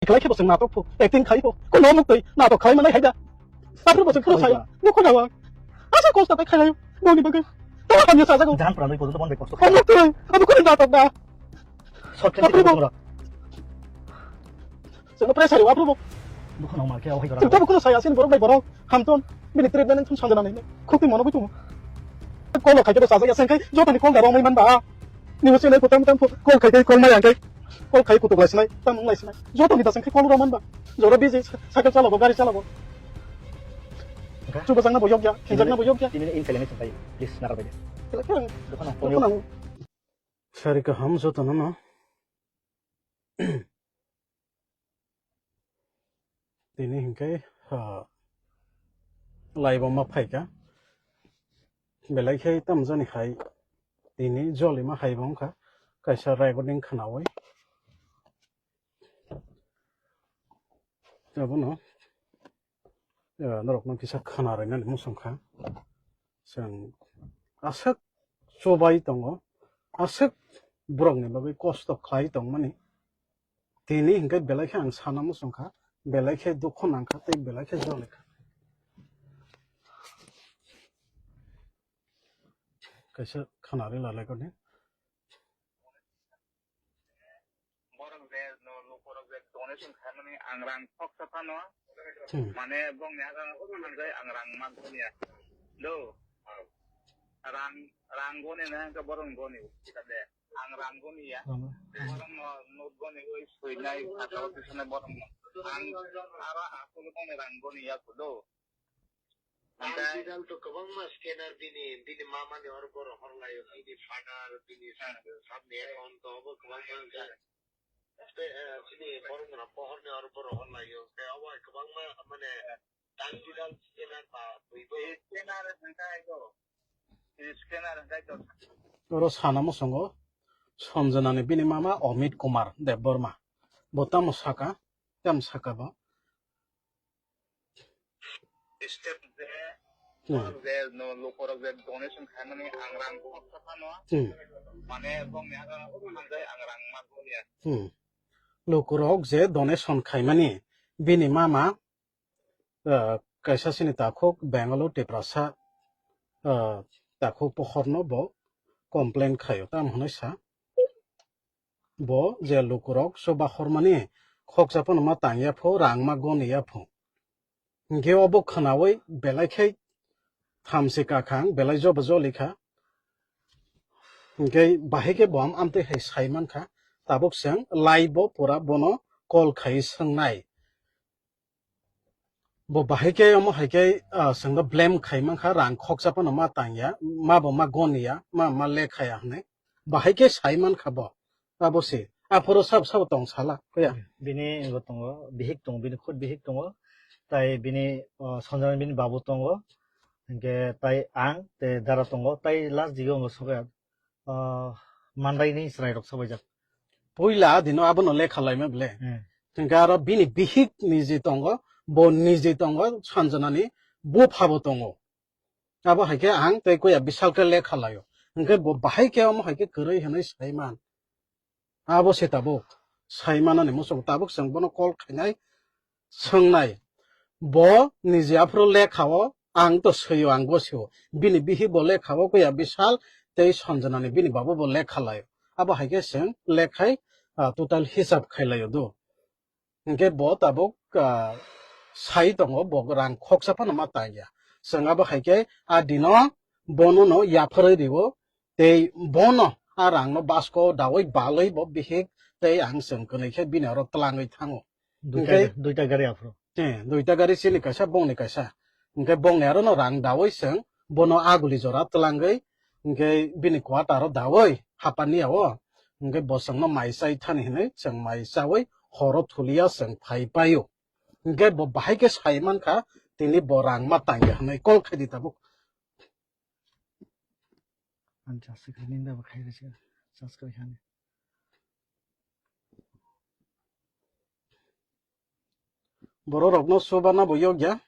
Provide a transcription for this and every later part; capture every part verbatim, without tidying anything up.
Khlai khe bo chwng natok pho, acting khai pho. Kono muk twi natok khlai manai hai da. Aphuru bo chwng phuru saya. Dukhu nawa. Asa kosto tai khlai. Boni bagwi. Tama hamya sajago. Jan pranwi kodo to bon bai kosto. Kono muk twi. Abo kono natok da. Short film aphuru bo. Chwng pressure aphuru bo. Dukhu nang ma khe o hai jora. Chwng to kono saya sin borok bai borok. Hamton. Bini treatment thum sanja nanai. Khukti mono bui tumo. Kolo khai khe bo sajak ya sengkai. Jotoni kol da romai man ba. Ni chini kutam tam kol khai khe kol mai angkai. Kol khai kutuk lai sinai, tam lai sinai. Joto ni dasang khai kol roman ba. Jora busy, cycle chalago, gari chalago. Chuba jangna bo yokya, hinjakna bo yokya. Tini in khailani sengkai, please, nagar bai de. Kela kela. Dokano, dokano. Sari kaham joto no no. Tini hinkai, ha, laibo ma phaika. Belai khe tamjani hai tini jolima hai bo wngkha. Kaisa recording khnawi. Abono, eh, norokno kisa khna rwnani muchung kha. Chwng aswk chubai tongo, aswk borokni bagwi kosto khlai tongmani. Tini hinkhe belai khe ang sana muchung kha, belai khe dukhu nang kha tei belai khe joli kha. Kaisa khana rwla lai koni. Borok je no lukurok je donation khaimani ang rang khoksa phano. Hmm. Mane bongni aga ang rang man khoniya. Do. Rang, rang goni na hwnkhe borok goni. Kade. Ang rang goni ya. Rang. Borok no note goni oi soinai khatao tisane borok no. Ang aro asolo tongni rang goni ya kudo. Ang digital to kwbangma scanner bini, bini mamani oro borok horlaio, bini father, bini samni account to obo kwbangma wngkha. Tei, eh, chini borok rok pohorni oro borok horlaio, tei obo hai kwbangma mane digital scanner ba twibo. Scanner hwnkhe to. Scanner hwnkhe to. Oro sana muchungo Sanjanani bini mama Amit Kumar Debbarma. Bo tamo saka, tamo saka bo. Step je, hmm, je no lukurok je donation khaimani ang rang buhok sa phano. Hmm. Mane bongni aga hanjai ang rang ma goniya. Hmm. Lukurok je donation khaimani bini mama, ah, kaisa sini takhuk Bangalore Tiprasa, ah, takhuk pohorno bo complain khaio tamo hwnwi sa. Bo je lukurok chuba hormani khoksa phano ma tangya pho, rang ma goniya pho. Hinkhe obo khwnawi belai khe thamsi kakhang, belai jobo joli kha. Hinkhe bahai khe bo am amtwi hai sai man kha. Tabuk chwng live bo pura bono call khai swngnai. Bo bahai khe omo hai khe, ah, chwngno blame khai mankha, rang khoksa phano ma tangya, ma bo ma goniya, ma, ma lekhaya hwnwi. Bahai khe sai mankha bo. Abo se. Aphuru sabo sabo tong sala, kaya. Bini bo tongo, bihik tongo, bini khud bihik tongo. Tai bini, oh, Sanjana bini babu tongo. Hinkhe tai ang, te dara tongo, tai last digo wngo soka. Ah, mandaini chwrairok sabaijak. Puila dino abono lekha laima bele. Hmm. Hingke aro bini bihik niji tongo, bo niji tongo, Sanjanani buphabo tongo. Abo hai khe ang tei kuya bisal khe lekha laio. Hingke bo bahai khe omo hai khe kwrwi hwnwi saiman. Abo se tabuk saimanani muchungo tabuk chwng bono call khainai. Swngnai, bo niji aphuru lekha o, ang to swi o, ang gosio. Bini bihik bo lekha o, kuya bisal tei Sanjanani bini babu bo lekha lai o. Abo hai khe chwng lekhai, ah, total hisab khai lai o do. Hinkhe bo tabuk, ah, sai tongo, bo rang khoksa phano ma tangya. Chwng abo hai khe a dino bono no yapharwi rio, tei bono a rangno basko daui balwi bo bihik tei ang chwng kwnwi khe bini oro twlangwi thango. Duita, hinkhe ga-, duita gari aphuru. Eh, duita gari chini kaisa, bongni kaisa. Hinkhe bongni arono rang daui chwng bono aguli jora twlangwi, hinkhe bini quarter o daui hapani o. Hinkhe bo chwngno mai chai thani hinwi chwng mai chaui horo thulia chwng phai paio. Hinkhe bo bahai khe sai mankha, tini bo rang ma tangya hinwi call khaidi tabuk. Ang charge khe nini da bo khai rwchikha, charge kwrwi hani. Borok rokno chubana bo yokya,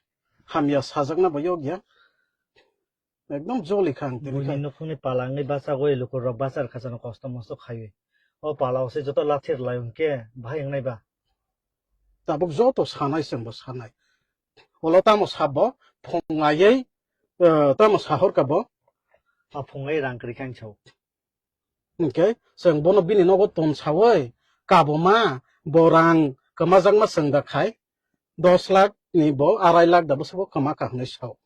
hamya sajakna bo yokya. Ekdom joli kha ang tini kha. Buini nukhungni pala wngwi bachagwi lukurok bachar khachano kosto mosto khaiwi. O pala o se joto lathir lai hwnkhe bahai wngnai ba? Tabuk joto sanai chwngbo sanai. Ulo tamo sabo phunglaiwi, eh, tamo sahorka bo. A phunglai rang kwrwi khe ang sao. Hwnkhe chwng bono bini nogo ton sawi kabuma bo rang kwmajakma chwng da khai dos lakh ni bo arai lakh da bwswk bo kwma kha hwnwi sao.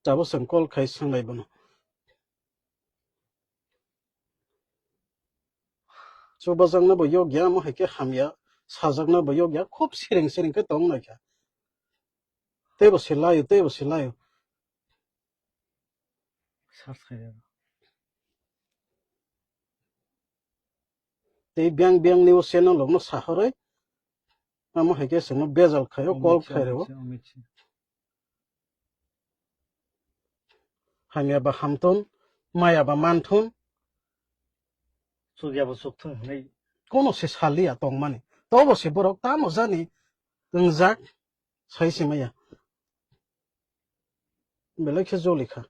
Tabuk chwng call khai swnglai bono. Chubajakna bo yokya, omo hai khe hamya, sajakna bo yokya, khub siring siring khe tong nai kha. Teibo se laio, teibo se laio. Search khai rw. Tei biyang biyang news channel rokno sahorwi, omo hai khe chwngno bejal khaio, call khai rw. Hamya ba hamthun, maya ba manthun. Chukya bo chukthun hwnwi. Kono se saliya tongmani. Tobo se borok tamo jani wngjak sai se maya. Belai khe joli kha.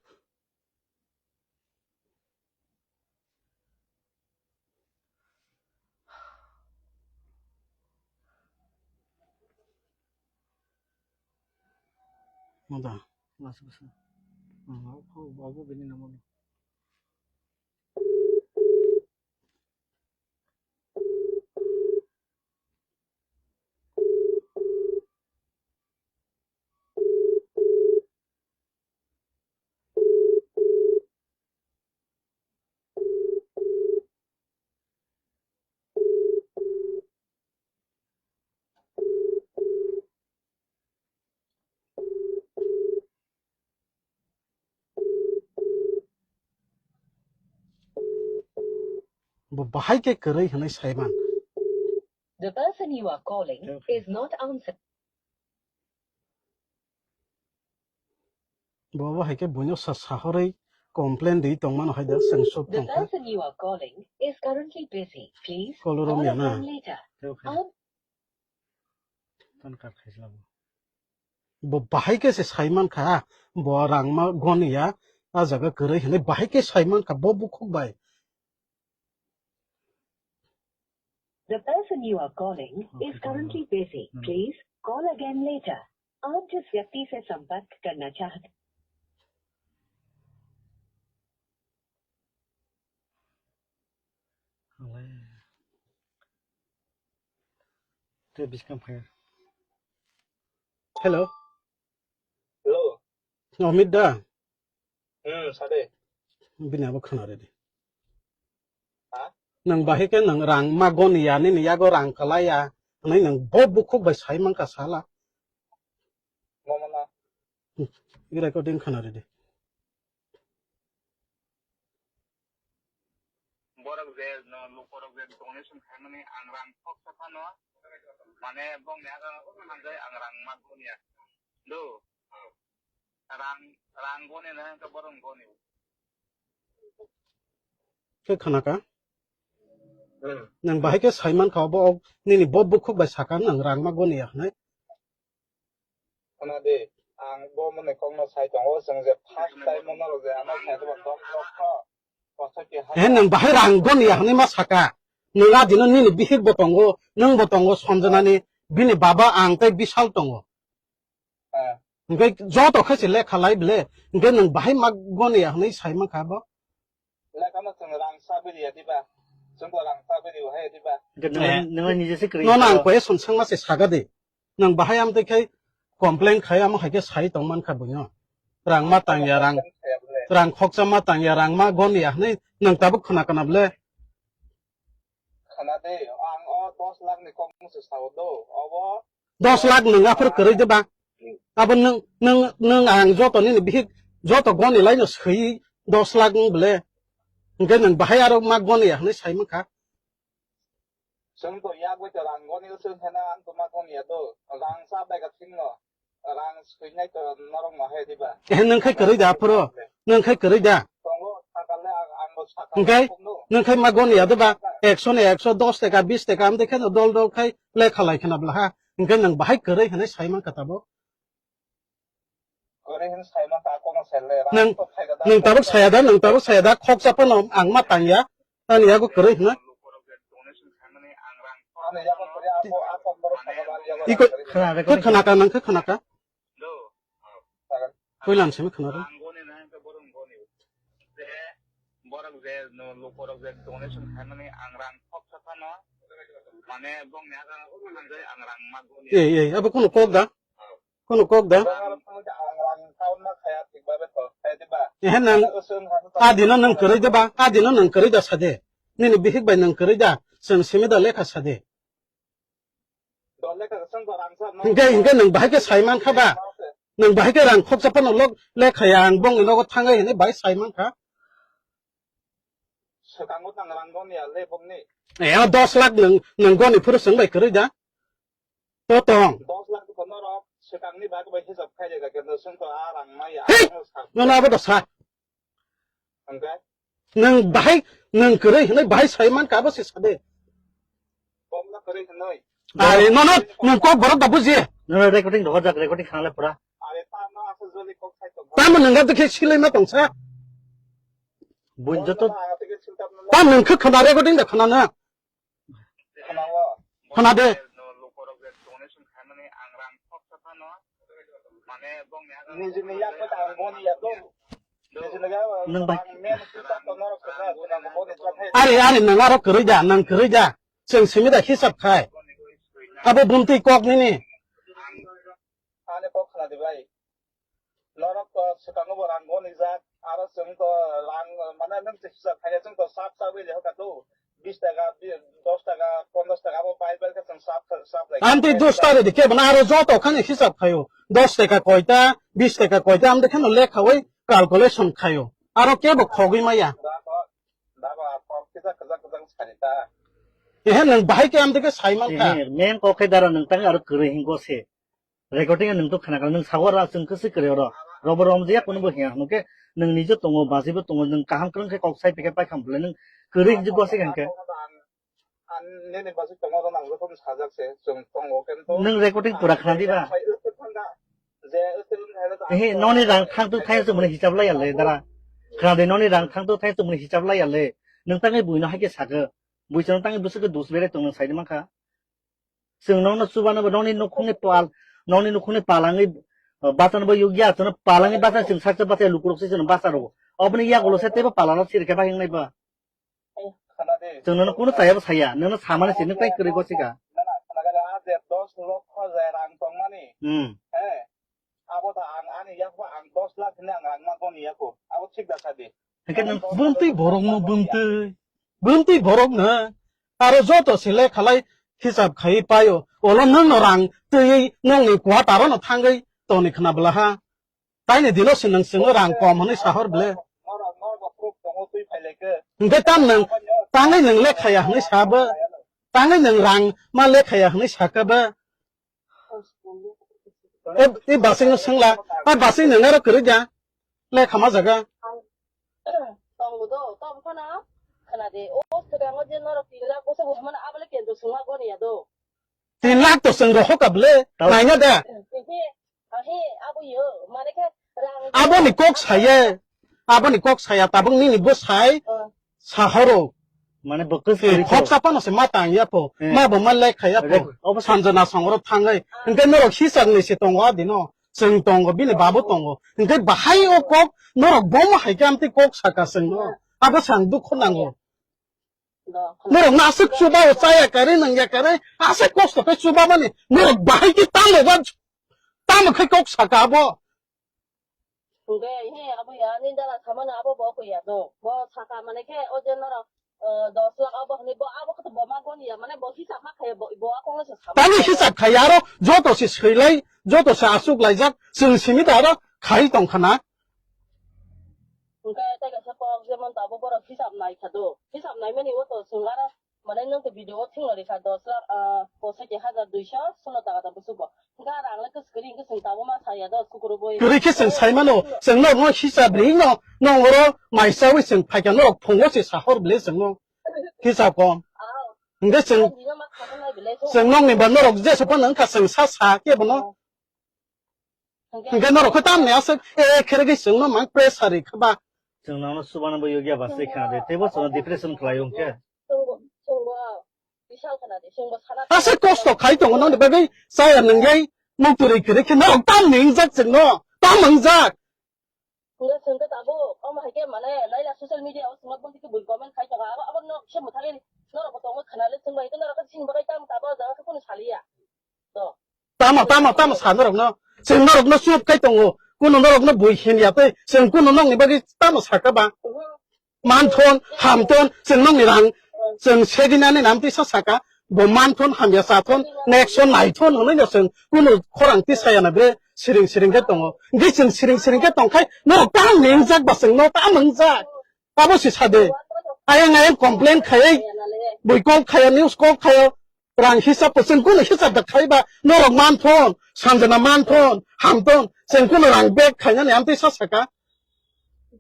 Mada. Masa, masa. Ah, obo, obo bini namo. Bo bahai khe kwrwi hwnwi saiman. The person you are calling is not answering. Bo bo hai khe buino sa sahorwi complain di tongmano hai da chwng suk tongkha. The person you are calling is currently busy. Please call again later. Tan kar khaisla bo. Bo bahai khe se saiman kha, bo rangma goniya, a jaga kwrwi hwnwi bahai khe saiman kha bo bukhuk bai. The person you are calling is currently busy. Please call again later. आप जिस व्यक्ति से संपर्क करना चाहते Tei biskang phai. Hello. Hello. Amit da? Hmm, sade. Bini abo khna redi. Ha? Nang bahai khe nang rang ma goni ya, nini yago rang kwlai ya. Nai nang bo bukhuk bai sai man kha sala. Mama na. Hmm, i recording khna redi. Borok je no lukorok je donation khaimani ang rang khoksa phano, mane bongni aga thangjai ang rang ma goniya. Do. Rang, rang goni na hwnkhe borok goni. Khe khana kha? Hmm. Nang bahai khe saiman kha bo nini bo bukhuk bai sakha nang rang ma goniya hwnwi. Khna di, ang bo mwnwi kokno sai tongo, chwng je first time o norok je ano sai tongma dok dok kho. He, nwng bahai rang goni ya hwnwi ma saka. Nwng a dino nini bihik bo tongo, nwng bo tongo, Sanjana ni, bini baba, ang tei Bishal tongo. Eh. Hwnkhe joto khe se lekha lai bele, hwnkhe nwng bahai ma goni ya hwnwi sai mankha bo. Lekha no chwng rang sa biri ya diba? Chwng bo rang sa biri ya diba? Hwnkhe nwng, eh, nwng nije se kwrwi nono ang kha. Question swngma se saka de. Nwng bahai amtwi khai complain khai amo hai khe sai tong mankha buino. Rang ma tang ya, rang, rang khoksa ma tang ya, rang ma gon ya hwnwi nwng tabuk khna kana bole? Khna de, ang o dos lakh ni kok mung se sao do, obo. Dos lakh nwng aphuru kwrwi de ba? Abo nwng, nwng, nwng ang joto nini bihik joto goni laino swi dos lakh wng bole. Hwnkhe nwng bahai aro ma gon ya hwnwi sai mankha. Chwng to yak bai to rang goni chwng hena ang to ma goni ya do. Rang sa bai ka thing no. Rang swinai to norok ma hai diba. Eh, nwng khai kwrwi da aphuru? Nwng khai kwrwi da? Tongo, sakale ang, ang bo sakale. Hwnkhe? Nwng khai ma goni ya diba? Ekso ni ekso, dos taka, bis taka, amtwi khe no dol dol khai lekha lai khna bla ha. Hwnkhe nwng bahai kwrwi hwnwi sai mankha tabuk. Nwng, nwng tabuk saya da, nwng tabuk saya da, khoksa phano ang ma tang ya, ani yago kwrwi hwna. Iko khana ka nang khe khana ka. Koilan simi khana ro. Borok je no lukorok je donation khaimani ang rang khoksa phano mane bongni aga hanjai ang rang ma goni. Ei ei abo kono kok da? Kono kok da? Ehe nang adino nang kwrwi da ba? Adino nang kwrwi da sade. Nini bihik bai nang kwrwi da? Chwng simi da lekha sade. Hinkhe hinkhe nang bahai khe sai mankha ba? Nang bahai khe rang khoksa phano lok lekha ya ang bongni nogo thangai hinwi bahai sai mankha. Swkango tang rang goni ya le bongni. Eh, dos lakh nwng, nwng goni phuru swng bai kwrwi da? To tong. Dos lakh ko norok swkangni bagwi bai hisab khai de ga kendo swng to a rang mai ya. Hey! Ang sa. Nono abo da sa. Hwnkhe? Nwng bahai, nwng kwrwi hinwi bahai sai mankha abo se sade. Bomla kwrwi hinwi. Are nono nwng kok borok da buji. Nono recording rohor jak, recording khanale pura. Are ta no asa joli kok sai tong. Tamo nwng ga dikhe silai ma tongsa. Bun joto. Tam nwng khe khana recording da khana na. Khana de. Nwng bai. Are, are, nwng aro kwrwi da, nwng kwrwi da. Chwng simi da hisab khai. Abo bumtwi kok nini. Ani kok khana de bai. Norok to swkango bo rang goni jak, aro chwng to rang, mane nwng se hisab khaina chwng to sap sap wi lehoka to, bis taka, bi-, dos taka, ponchash taka abo bai bai khe chwng sap, sap lai. Amtwi dos taka de kebo na aro joto khani hisab khaio. Dos taka koita, bis taka koita amtwi kheno lekhawi calculation khaio. Aro kebo khogwi maya. Dabo, dabo, a kok kisa kwchak kwchak sari ta. Ehe nwng bahai khe amtwi khe sai mankha. Ehe, main kok khe dara nwng tang aro kwrwi hingo se. Recording nwng to khna kha, nwng sago ra chwng khe se kwrwi oro. Robo rom je ya kuno bo hiya hwnkhe nwng nije tongo, bajibo tongo, nwng kaham kwrwng khe kok sai pikhe pai kham bwle nwng kwrwi hinjwk bo se hwnkhe. Ang nini basi tongo ro nang jokhon sajak se chwng tongo kento. Nwng recording pura khna diba? Je, ehe, noni rang thang tu thai se muni hisab lai ya le dara. Khna de noni rang thang tu thai se muni hisab lai ya le. Nwng tangwi buino hai khe sakhe. Buisano tangwi bwswk khe dus berai tong nwng sai de mankha. Chwng nokno chubano bo nokni nukhungni pal, nokni nukhungni palangwi, uh, bachano bo yokya, chwngno palangwi bacha chwng saksa bacha lukurok se chwngno bacha rwo. Oboni yagulo se teibo palarok sirikhe bai wngnai ba. Chwng nono kunu chayabo saya, nono samani se nwng tai kwrwi gosika. Hmm. Abo da ang ani yakbo ang dos lakh hinwi ang rang ma goni yako. Abo thik da sadi. Hwnkhe nwng bumtwi borok no bumtwi. Bumtwi borok no. Aro joto se le khalai hisab khai paio. Olo nwng no rang twi nwng ni quarter no thangwi toni khna bwla ha. Taini dino se nwng chwngno rang kom hwnwi sahor ble. Hwnkhe tam nwng tangwi nwng le khaya hwnwi sabo. Tangwi nwng rang ma le khaya hwnwi saka ba. E, e basing no sengla, a basing no nero kwrwi da, le khama jaga. Tongo do, tong phano, khna de, o swkango je norok tin lakh boso bo hwnmano, abole kendro sungma goni ya do. Tin lakh to chwng rohor ka bwle, naina da. He, he, abo yo, mane khe rang. Aboni kok saye, aboni kok saya, tabuk nini bo sai, sahoro. Mane bo kwswk kwrwi khok to. Sapano se ma tang ya pho, ma bo ma lek kha ya pho. Sanjana songro thangai. Hwnkhe norok hisab ni se tongo adino. Chwng tongo, bini babu tongo. Hwnkhe bahai o kok, norok bomo hai khe amtwi kok saka chwngno. Abo sang dukho nango. Norok no aswk chuba o chaya kare, nangya kare, aswk kosto khe chuba mani. Norok bahai khe tamo ba, tamo khe kok saka abo. Hwnkhe, he, abo ya, nini dala samano abo bo koi ya do. Bo saka mane khe, o je norok, eh, dos lakh abo hwnwi bo abo khe to bo ma goni ya, mane bo hisab ma khayo, bo, bo akong se sama. Tani hisab khai aro, joto se swilai, joto se aswk laijak, chwng simi da aro khai tong khana. Hwnkhe, tei kaisa kok jemon to abo borok hisab nai kha do. Hisab nai mani o to chwng aro Mane nwng to video o thwngwi rikha dos lakh, ah, pochati hajar duiso sono taka ta busugo. Hwnkhe rang le kwswk kwrwi hwnkhe chwng tabuk ma saya do, sukurubui. Kwrwi khe chwng sai mano, chwng norokno hisab ri no, nong oro mai chaui chwng phaikha norok phungo se sahor bwle chwngno. Hisab kom. Ah. Hwnkhe chwng, ah, bino ma kha nai bwle chwng. Chwng nokni ba norok jesa phano wngkha chwng sa sa khe bono. Hwnkhe norok khe tamni aswk, eh, khere khe chwngno mang pressure ri kha ba. Chwng nono chubano bo yogya ba se khna de, teibo chwngno depression khlai o hwnkhe. Chwngbo, chwngbo, Aswk kosto khai tongo nokni bagwi chaya nwnglai muktwrwi kwrwi khe norok tam ni wngjak chwngno, tam wngjak. Hwnga chwng khe tabuk omo hai khe mane naila social media o chwngno boni khe bui comment khai tongo abo abo no khe mwthangwi norok bo tongo khwnale chwng bai khe norok khe chini bagwi tam tabuk o jaga khe kunu saliya. To. Tamo, tamo, tamo sa norokno. Chwng norokno chup khai tongo. Kuno norokno bui himya tei chwng kuno nokni bagwi tamo saka ba? Manthon, hamthon, chwng nokni rang, chwng segini ani nam tisa saka. Bo manthon, hamya chathon, next son naithon hwnwi no chwng kuno khorang tisaya na bre siring siring khe tongo. Hwnkhe chwng siring siring khe tongkhai norok tamo wngjak ba chwngno tamo wngjak. Abo se sade. Ayang ayang complain khayai, bui call khayo, news call khayo, rang hisab po, chwng kunu hisab da khaiba, norok manthon, Sanjana manthon, hamthon, chwng kunu rang bag khainani amtwi sa saka.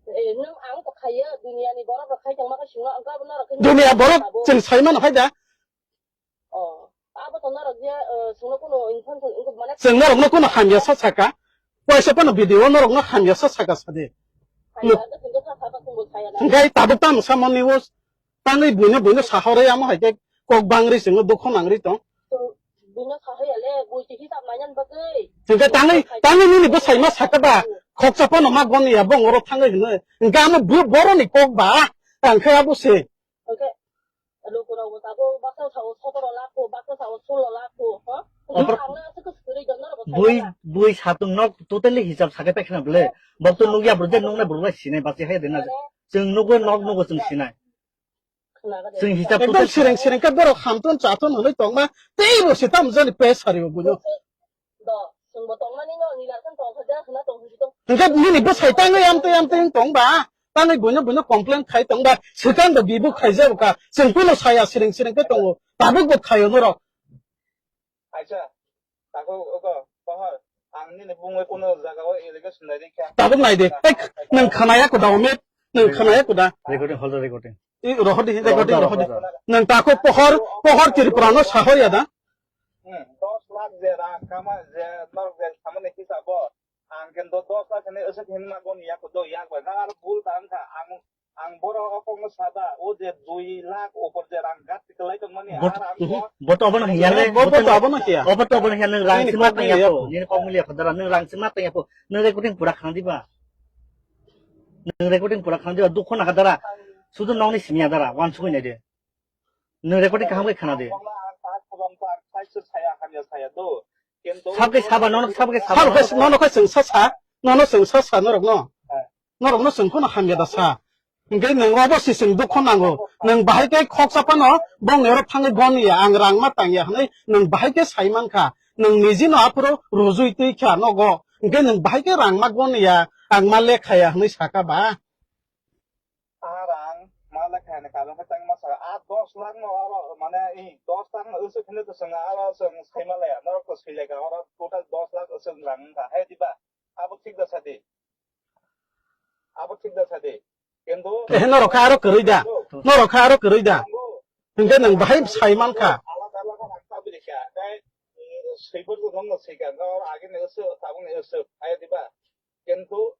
Eh, nwng ang to khaiya, duniya ni borok rok khai tongma khe singno, ang kabo norok khe Duniya borok abo. Chwng saimano hai da. Oh, abo to norok je, eh, singno kuno info, info, mane Chwng norokno kuno hamya sa saka. Waisa phano video norokno hamya sa saka sadi. Hamya sa saka, sa saka, chwngbo saya da. Hwnkhe tabuk tamo samo news. Tangwi buino buino sahorwi amo hai khe kok bangri chwngno dukho nangri tong. Chwng buino sahorya le, bui se hisab mainan bagwi. Hwnkhe tangwi, tangwi nini bwsai ma saka ba, khoksa phano ma goni ya bongoro thangwi hwnwi. Hwnkhe amo bu-, boroni kok ba, ang khe abo se. Hwnkhe, lukurokbo tabuk baksa sao sotoro lakh ko, baksa sao sulo lakh ko, ha? Obo Ang na aswk kwrwi jotno rokbo bui, saimanya. Bui satung nok totally hisab sakai paikha na bole. Bok to nukya bro, je nuknai bro bai sinai basi hai dena. Mane? Chwng nukgo nok nukgo chwng sinai. Khnaga de. Chwng hisab ekdom total sireng sireng khe borok hamtun chatun hwnwi tongma teibo se tamo jani pes sari o buino. Do, chwngbo tongmani no, nini larkhan tong kha, ja khna tong kha, tong. Hwnkhe nini bwsai tangwi amtwi amtwi wng tong ba, tangwi buino buino complain khai tong ba, swkang do bibo khaijak kha, chwng kuno saya sireng sireng khe tongo, tabuk bo khaio norok. Aisa, tako oko, pohor, ang nini bungwi kuno jaga o allegation nai rikha. Tabuk nai de, ek, nwng khanaya kuda omet, nwng khanaya kuda. Recording, hold the recording. I rohor di, recording rohor di. Nang tako pohor, pohor Tripura no sahor ya da? Hmm, dos lakh je rang kama je norok je samani hisabo. Ang kento dos lakh hini aswk hini ma gon yak do yak bai. Nang aro bul ta wngkha. Ang, ang boro o kok no sada. O je dui lakh upor je rang gat tikalai tong mani. Bot-, ar ang mhm. Bo to abono hiya le, bo, bo to abono hiya. Bo to abono hiya, nang rang sima tang yapo. Nini kok mili yapo, dara, nang rang sima tang yapo. Nang recording pura khang diba. Nang recording pura khang diba, dukho naka dara. Sudu nongni simya dara, wan sukui nai de. Nwng recording kaham khe khna di. Sabke saba, nono sabke saba. Sabke nono khe chwng sa sa, nono chwng sa sa norok no. Norok no chwng phano hamya da sa. Hwnkhe nwng obo se chwng dukho nango. Nwng bahai khe khoksa phano bongni oro thangwi goni ya, ang rang ma tang ya hwnwi nwng bahai khe sai man kha. Nwng niji no aphuru rujui twi kha nogo. Hwnkhe nwng bahai khe rang ma goni ya, ang ma lekha ya hwnwi saka ba. Ah, rang ma lekha ni karon khe tang ma sa. Ah, dos lakh no aro mane i dos lakh no usuk hino to swnga aro swng sai ma laya. Norok to sui lekha oro total dos lakh usuk rang wngkha. Hai diba? Abo thik da sadi. Abo thik da sadi. Kintu eh, norok kha aro kwrwi da. Norok kha aro kwrwi da. Hwnkhe nwng bahai sai man kha. Alada alada rang ta bini kha. Tei, mm, sui bo nwng no sui kha. Oro age ni usuk, tabuk ni usuk. Hai diba? Kintu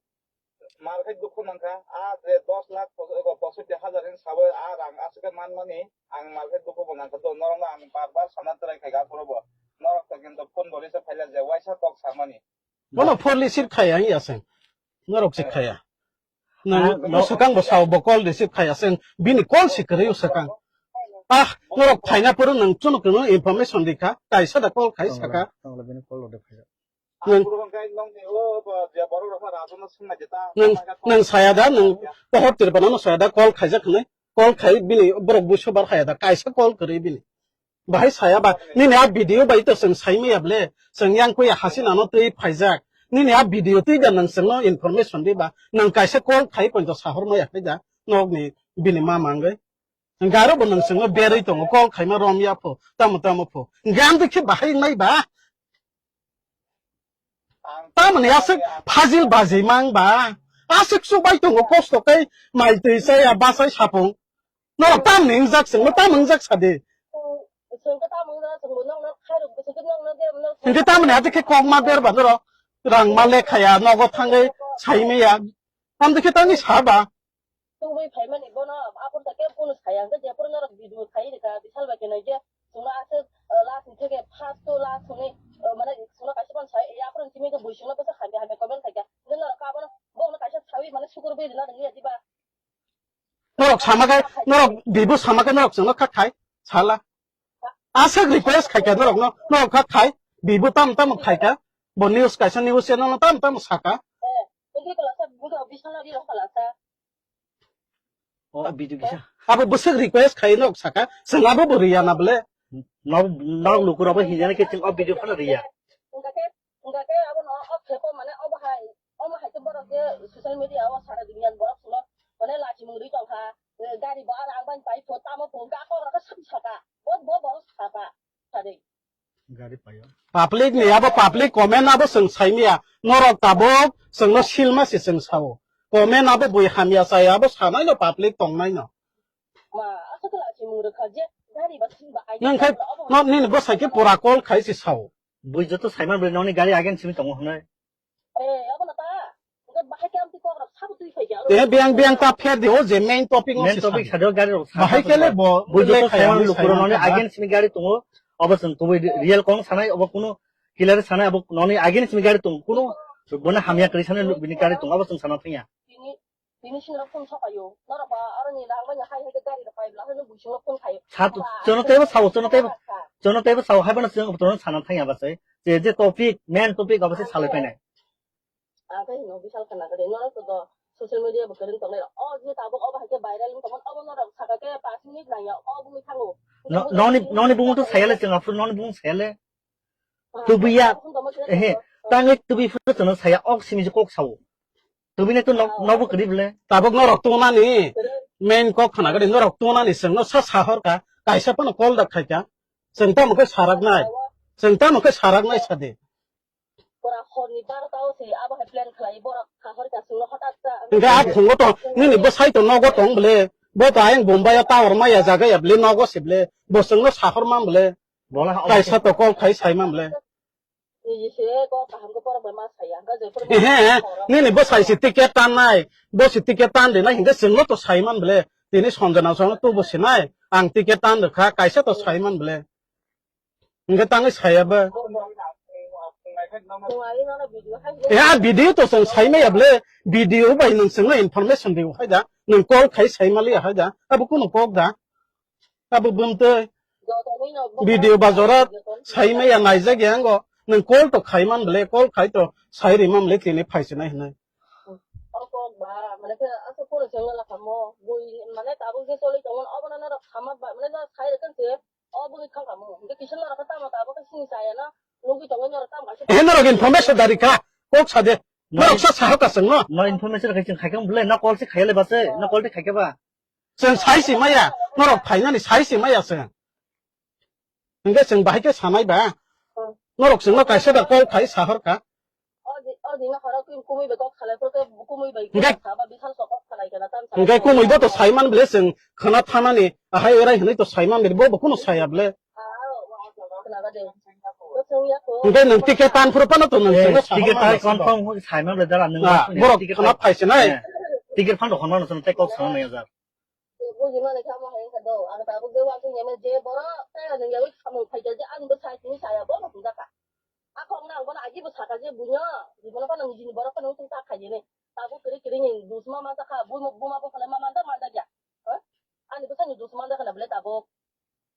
Mar khe dukhu mankha, a je dos lakh pos-, ego posotti hajar hin sawi a rang aswk khe manmani, ang mar khe dukhu bo nangkha do, norokno ang bar bar sana try khaikha aphuru bo. Norok to kintu phone bo receive khaila je waisa kok samani. Bono phone receive khaya ya seng. Norok se khaya. Nang, ah, no, no, swkang bo sao bo call receive khaya seng. Bini call se kwrwi swkang. Ah, norok phaina phuru nang chwng kwrwng information rikha. Kaisa da call khai saka. Tongla, tongla bini call rode phai. Nwng, nwng, nwng saya da, nwng pohor Tripura no saya da, call khaijak hwnwi, call khai bini borok buiso bar haya da, kaisa call kwrwi bini. Bahai saya ba, nini a video bai to chwng sai maya ble, chwng yang kuya Hasina no twi phaijak. Nini a video twi da nwng chwngno information di ba, nwng kaisa call khai poito sahor maya khai da, nokni bini ma mangwi. Garo bo nwng chwngno berwi tongo, call khaima rom ya pho, tamo tamo pho. Gam de khe bahai nai ba. Tamoni aswk phajil bajima wng ba? Aswk chubai tongo kosto khe mai twi chaya bachai sapung. Norok tamni wngjak chwngno tam wngjak sadi. Hwnkhe tamoni ate khe kokma berba norok rang ma lekhaya nogo thangwi saimaya. Tamde khe tangwi saba. Tungwi phaimani bono aphuru ta kebo kunu saya, hwnkhe jephuru norok video khai rwkha, bihal bai khe naikhe Chwngno aswk, uh, last ni theke first to last hwnwi, uh, mane chwngno kaisa phano sai, ya, aphuru simi khe bui chwngno bwswk hamya hamya comment khaikha. Hwnkhe norok abono, bono kaisa sawi mane sukur bui rwna rwngya diba? Norok sama khe, norok bibo sama khe norok chwngno kha khai, sala. Aswk request khaikha norokno, norok kha khai, bibo tam tam khaikha. Bo news kaisa news channel no tam tam saka. Eh, wngkhe kwlasa, wngkhe official no rirok kwlasa. O video kisa. Abo bwswk request khai nok saka, chwng abo bo riya na bole. Nok, nok lukurok bo hinjana khe chwng o video phano riya. Wngkha khe, wngkha khe abo no o khepo mane obo hai, omo hai khe borok je social media o sara dunia borok sulo mane lachi mungri tongkha, eh, gari bo ar ang bai pai pho tamo pho wngkha kok rok saka, bo, bo borok saka, sadi. Public ni abo public comment abo chwng saimaya. Norok tabuk chwngno silma se chwng sao. Comment abo bui hamya chaya abo sanai no public tongnai no. Ma, aswk khe lachi mung rwkha je gari ba sin ba ai. Nang khai abo no nini bwsai khe pura call khai se sao. Bui joto saiman bwrwi noni gari again simi tongo hwnwi. Eh, abo na ta. Hwnkhe bahai khe amtwi kok rok sabo twi phai khe aro. Eh, biyang, biyang ta pher di, o je main topic no Main se topic sadi. Sadi o gari rok bahai sabo khe le twi bo, bui joto le khai saiman ani lukuro saiman noni kha ba. Again simi gari tongo. Obo chwng kubui real kong sanai, obo kuno killer sanai, abo noni again simi gari tongo. Kuno bono hamya kwrwi sanai bini gari tongo, obo chwng sana thangya. Tini, tini sini rok phone sokayo. Norok ba aroni rang bai hai hai khe gari rok pai bla hwnwi bui sini rok phone khayo. Sa tu, chono tebo sao, chono tebo, chono tebo sao, hai bono chwng bono sana thangya ba se. Je, je topic, main topic obo se salai painai. Ang khe hino bishal khana gade, norok to do social media bo kwrwng tongnai rok. O je tabuk obo hai khe viral wng tongmani, obo norok saka khe pash minute nangya, o bumui thango. No, noni, noni bumung to sayale chwng aphuru noni bumung sayale. Ah, tubuya, tamo khe ehe, to. Tangwi tubi phuru chwngno saya, ok simi je kok sao. Tubini to nok, ah, nokbo kwrwi bwle. Tabuk norok tongnani, kwrwi. Main kok khana gade norok tongnani chwngno sa sahor ka, kaisa phano call da khaika. Chwng tamo khe saraknai. Chwng tamo khe saraknai sadi. Pura horni barota o se abo hai plan khlai, borok kahor ka sungno hotak ta. Hingke a phungo to nini bwsai to nogo tong bwle. Bo to ayang Bombay o tower maya jaga ya bwle, nogo se bwle. Bo chwngno sahor man bwle. Bola ha. Kaisa to call khai sai man bwle. Niji se ko kaham ko borok bai ma saya, hingke je pura. Ehe, nini bwsai se ticket tan nai. Bo se ticket tan de nai hingke chwngno to sai man bwle. Tini Sanjana chwngno to bo se nai. Ang ticket tan rwkha, kaisa to sai man bwle. Hingke tangwi saya ba. Ya, video to chwng sai maya bwle. Video bai nwng chwngno information rw hai da. Nwng call khai sai maliya hai da. Abo kuno kok da. Abo bumtwi. Video ba jora sai maya naijak ya ngo. Nwng call to khai man bwle. Call khai to sai ri man bwle tini phai se nai hinai. O kok ba, mane khe asa pura chwngno la kamo. Bui, mane tabuk je choli tongmani, obo no norok sama ba, mane no sai rwkha se. O bwrwi thangkha mo. Hingke kisa norok khe tamo tabuk khe sini chaya no. Nugwi tongwi norok tamo kaisa. Ehe norok information dari kha. Kok sade. Norok sa saha ka chwngno. No information khai chwng khai khe bwle na call se khayale base. Na call te khai khe ba. Chwng sai si maya. Norok phainani sai si maya chwng. Hingke chwng bahai khe sanai ba. Norok chwngno kaisa da call khai sahor kha. O di, o di na horo kumui bai kok salai, pore kumui bai. Hingke kok saba, bihal sok kok salai kana, tam salai. Hingke kumui bo to saiman bwle chwng khana thanani, ahai erai hinui to saiman bwle, bo, bo kuno saya bwle. Ah, khna ba de. Bo chwng ya ko. Hingke nwng ticket tan phuru phano to nwng. Eh, chwngno ticket sahorma tan bwle confirm hoi saiman bwle dara nwng. Ah, borok ticket khana tan phai se nai. Eh, ticket phano hwnma nwng tei kok sana nai jar. Bujima le kamo hai ka do, ang tabuk de wa khe nyame je boro, tei ani yawi samung phaikha je ani bwsai tini saya bono hwnjakha. Akhok nang bono agi bwsakha je buino, buino phano nijini borok phano wngtong ta khaijini. Tabuk kiri kiri ni dusma manjakha, buma, buma bo phano ma manda manda ya. Ha? Ani bwsai ni dusma manjakha na bwle tabuk.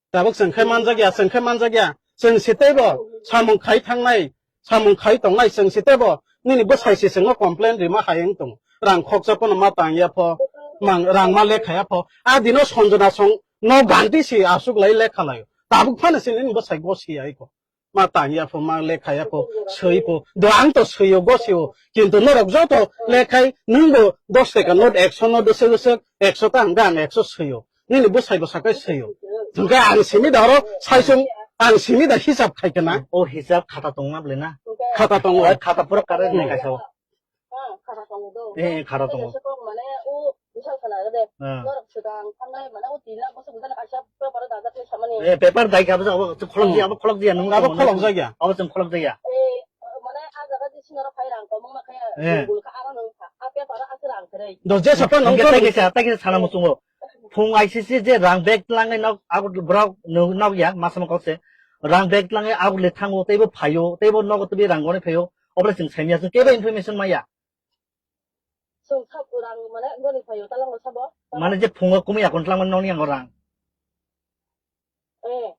Tabuk chwng khai manjak ya, chwng khai manjak ya. Chwng se teibo samung khai thangnai, samung khai tongnai chwng se teibo nini bwsai se chwngno complain rima hai wng tongo. Rang khoksa phano ma tang ya pho, mang, rang ma lekha ya pho. A dino Sanjana song no ganti si asuk lai lekha lai. Tabuk phano se nini bwsai go si ai ko. Ma tang ya pho, ma lekha ya pho, swi pho. Do ang to swi o, go si o. Kintu norok joto lekhai nwng bo dos taka note, ekso note, dosek dosek, ekso ta hwnkhe ang ekso swi o. Nini bwsai bwsa khe swi o. Hwnkhe ang simi da oro saisung, ang simi da hisab khai khe na. O hisab khata tong na bwle na? Khata tongo. Khata pura correct nai kaisa o. Eh, khara tongo. Eh, paper dai kha, abo kholok di, abo kholok di, nung abo kholok jak ya. Abo chwng kholok jak ya. Eh. Do je sapa nung tai kisa, tai kisa sana muchungo. phung I C C je rang bag tlangwi nok, abo borok no-, nok ya, masama kok se. Rang bag tlangwi abo le thango, teibo phaio, teibo nogo teibo rang goni phaio. Obole chwng saimya, chwng kebo information maya. Chwng sab rang mane goni phaio, talango sabo. Mane je phungo kumui akon tlangmani nokni yango rang. Eh.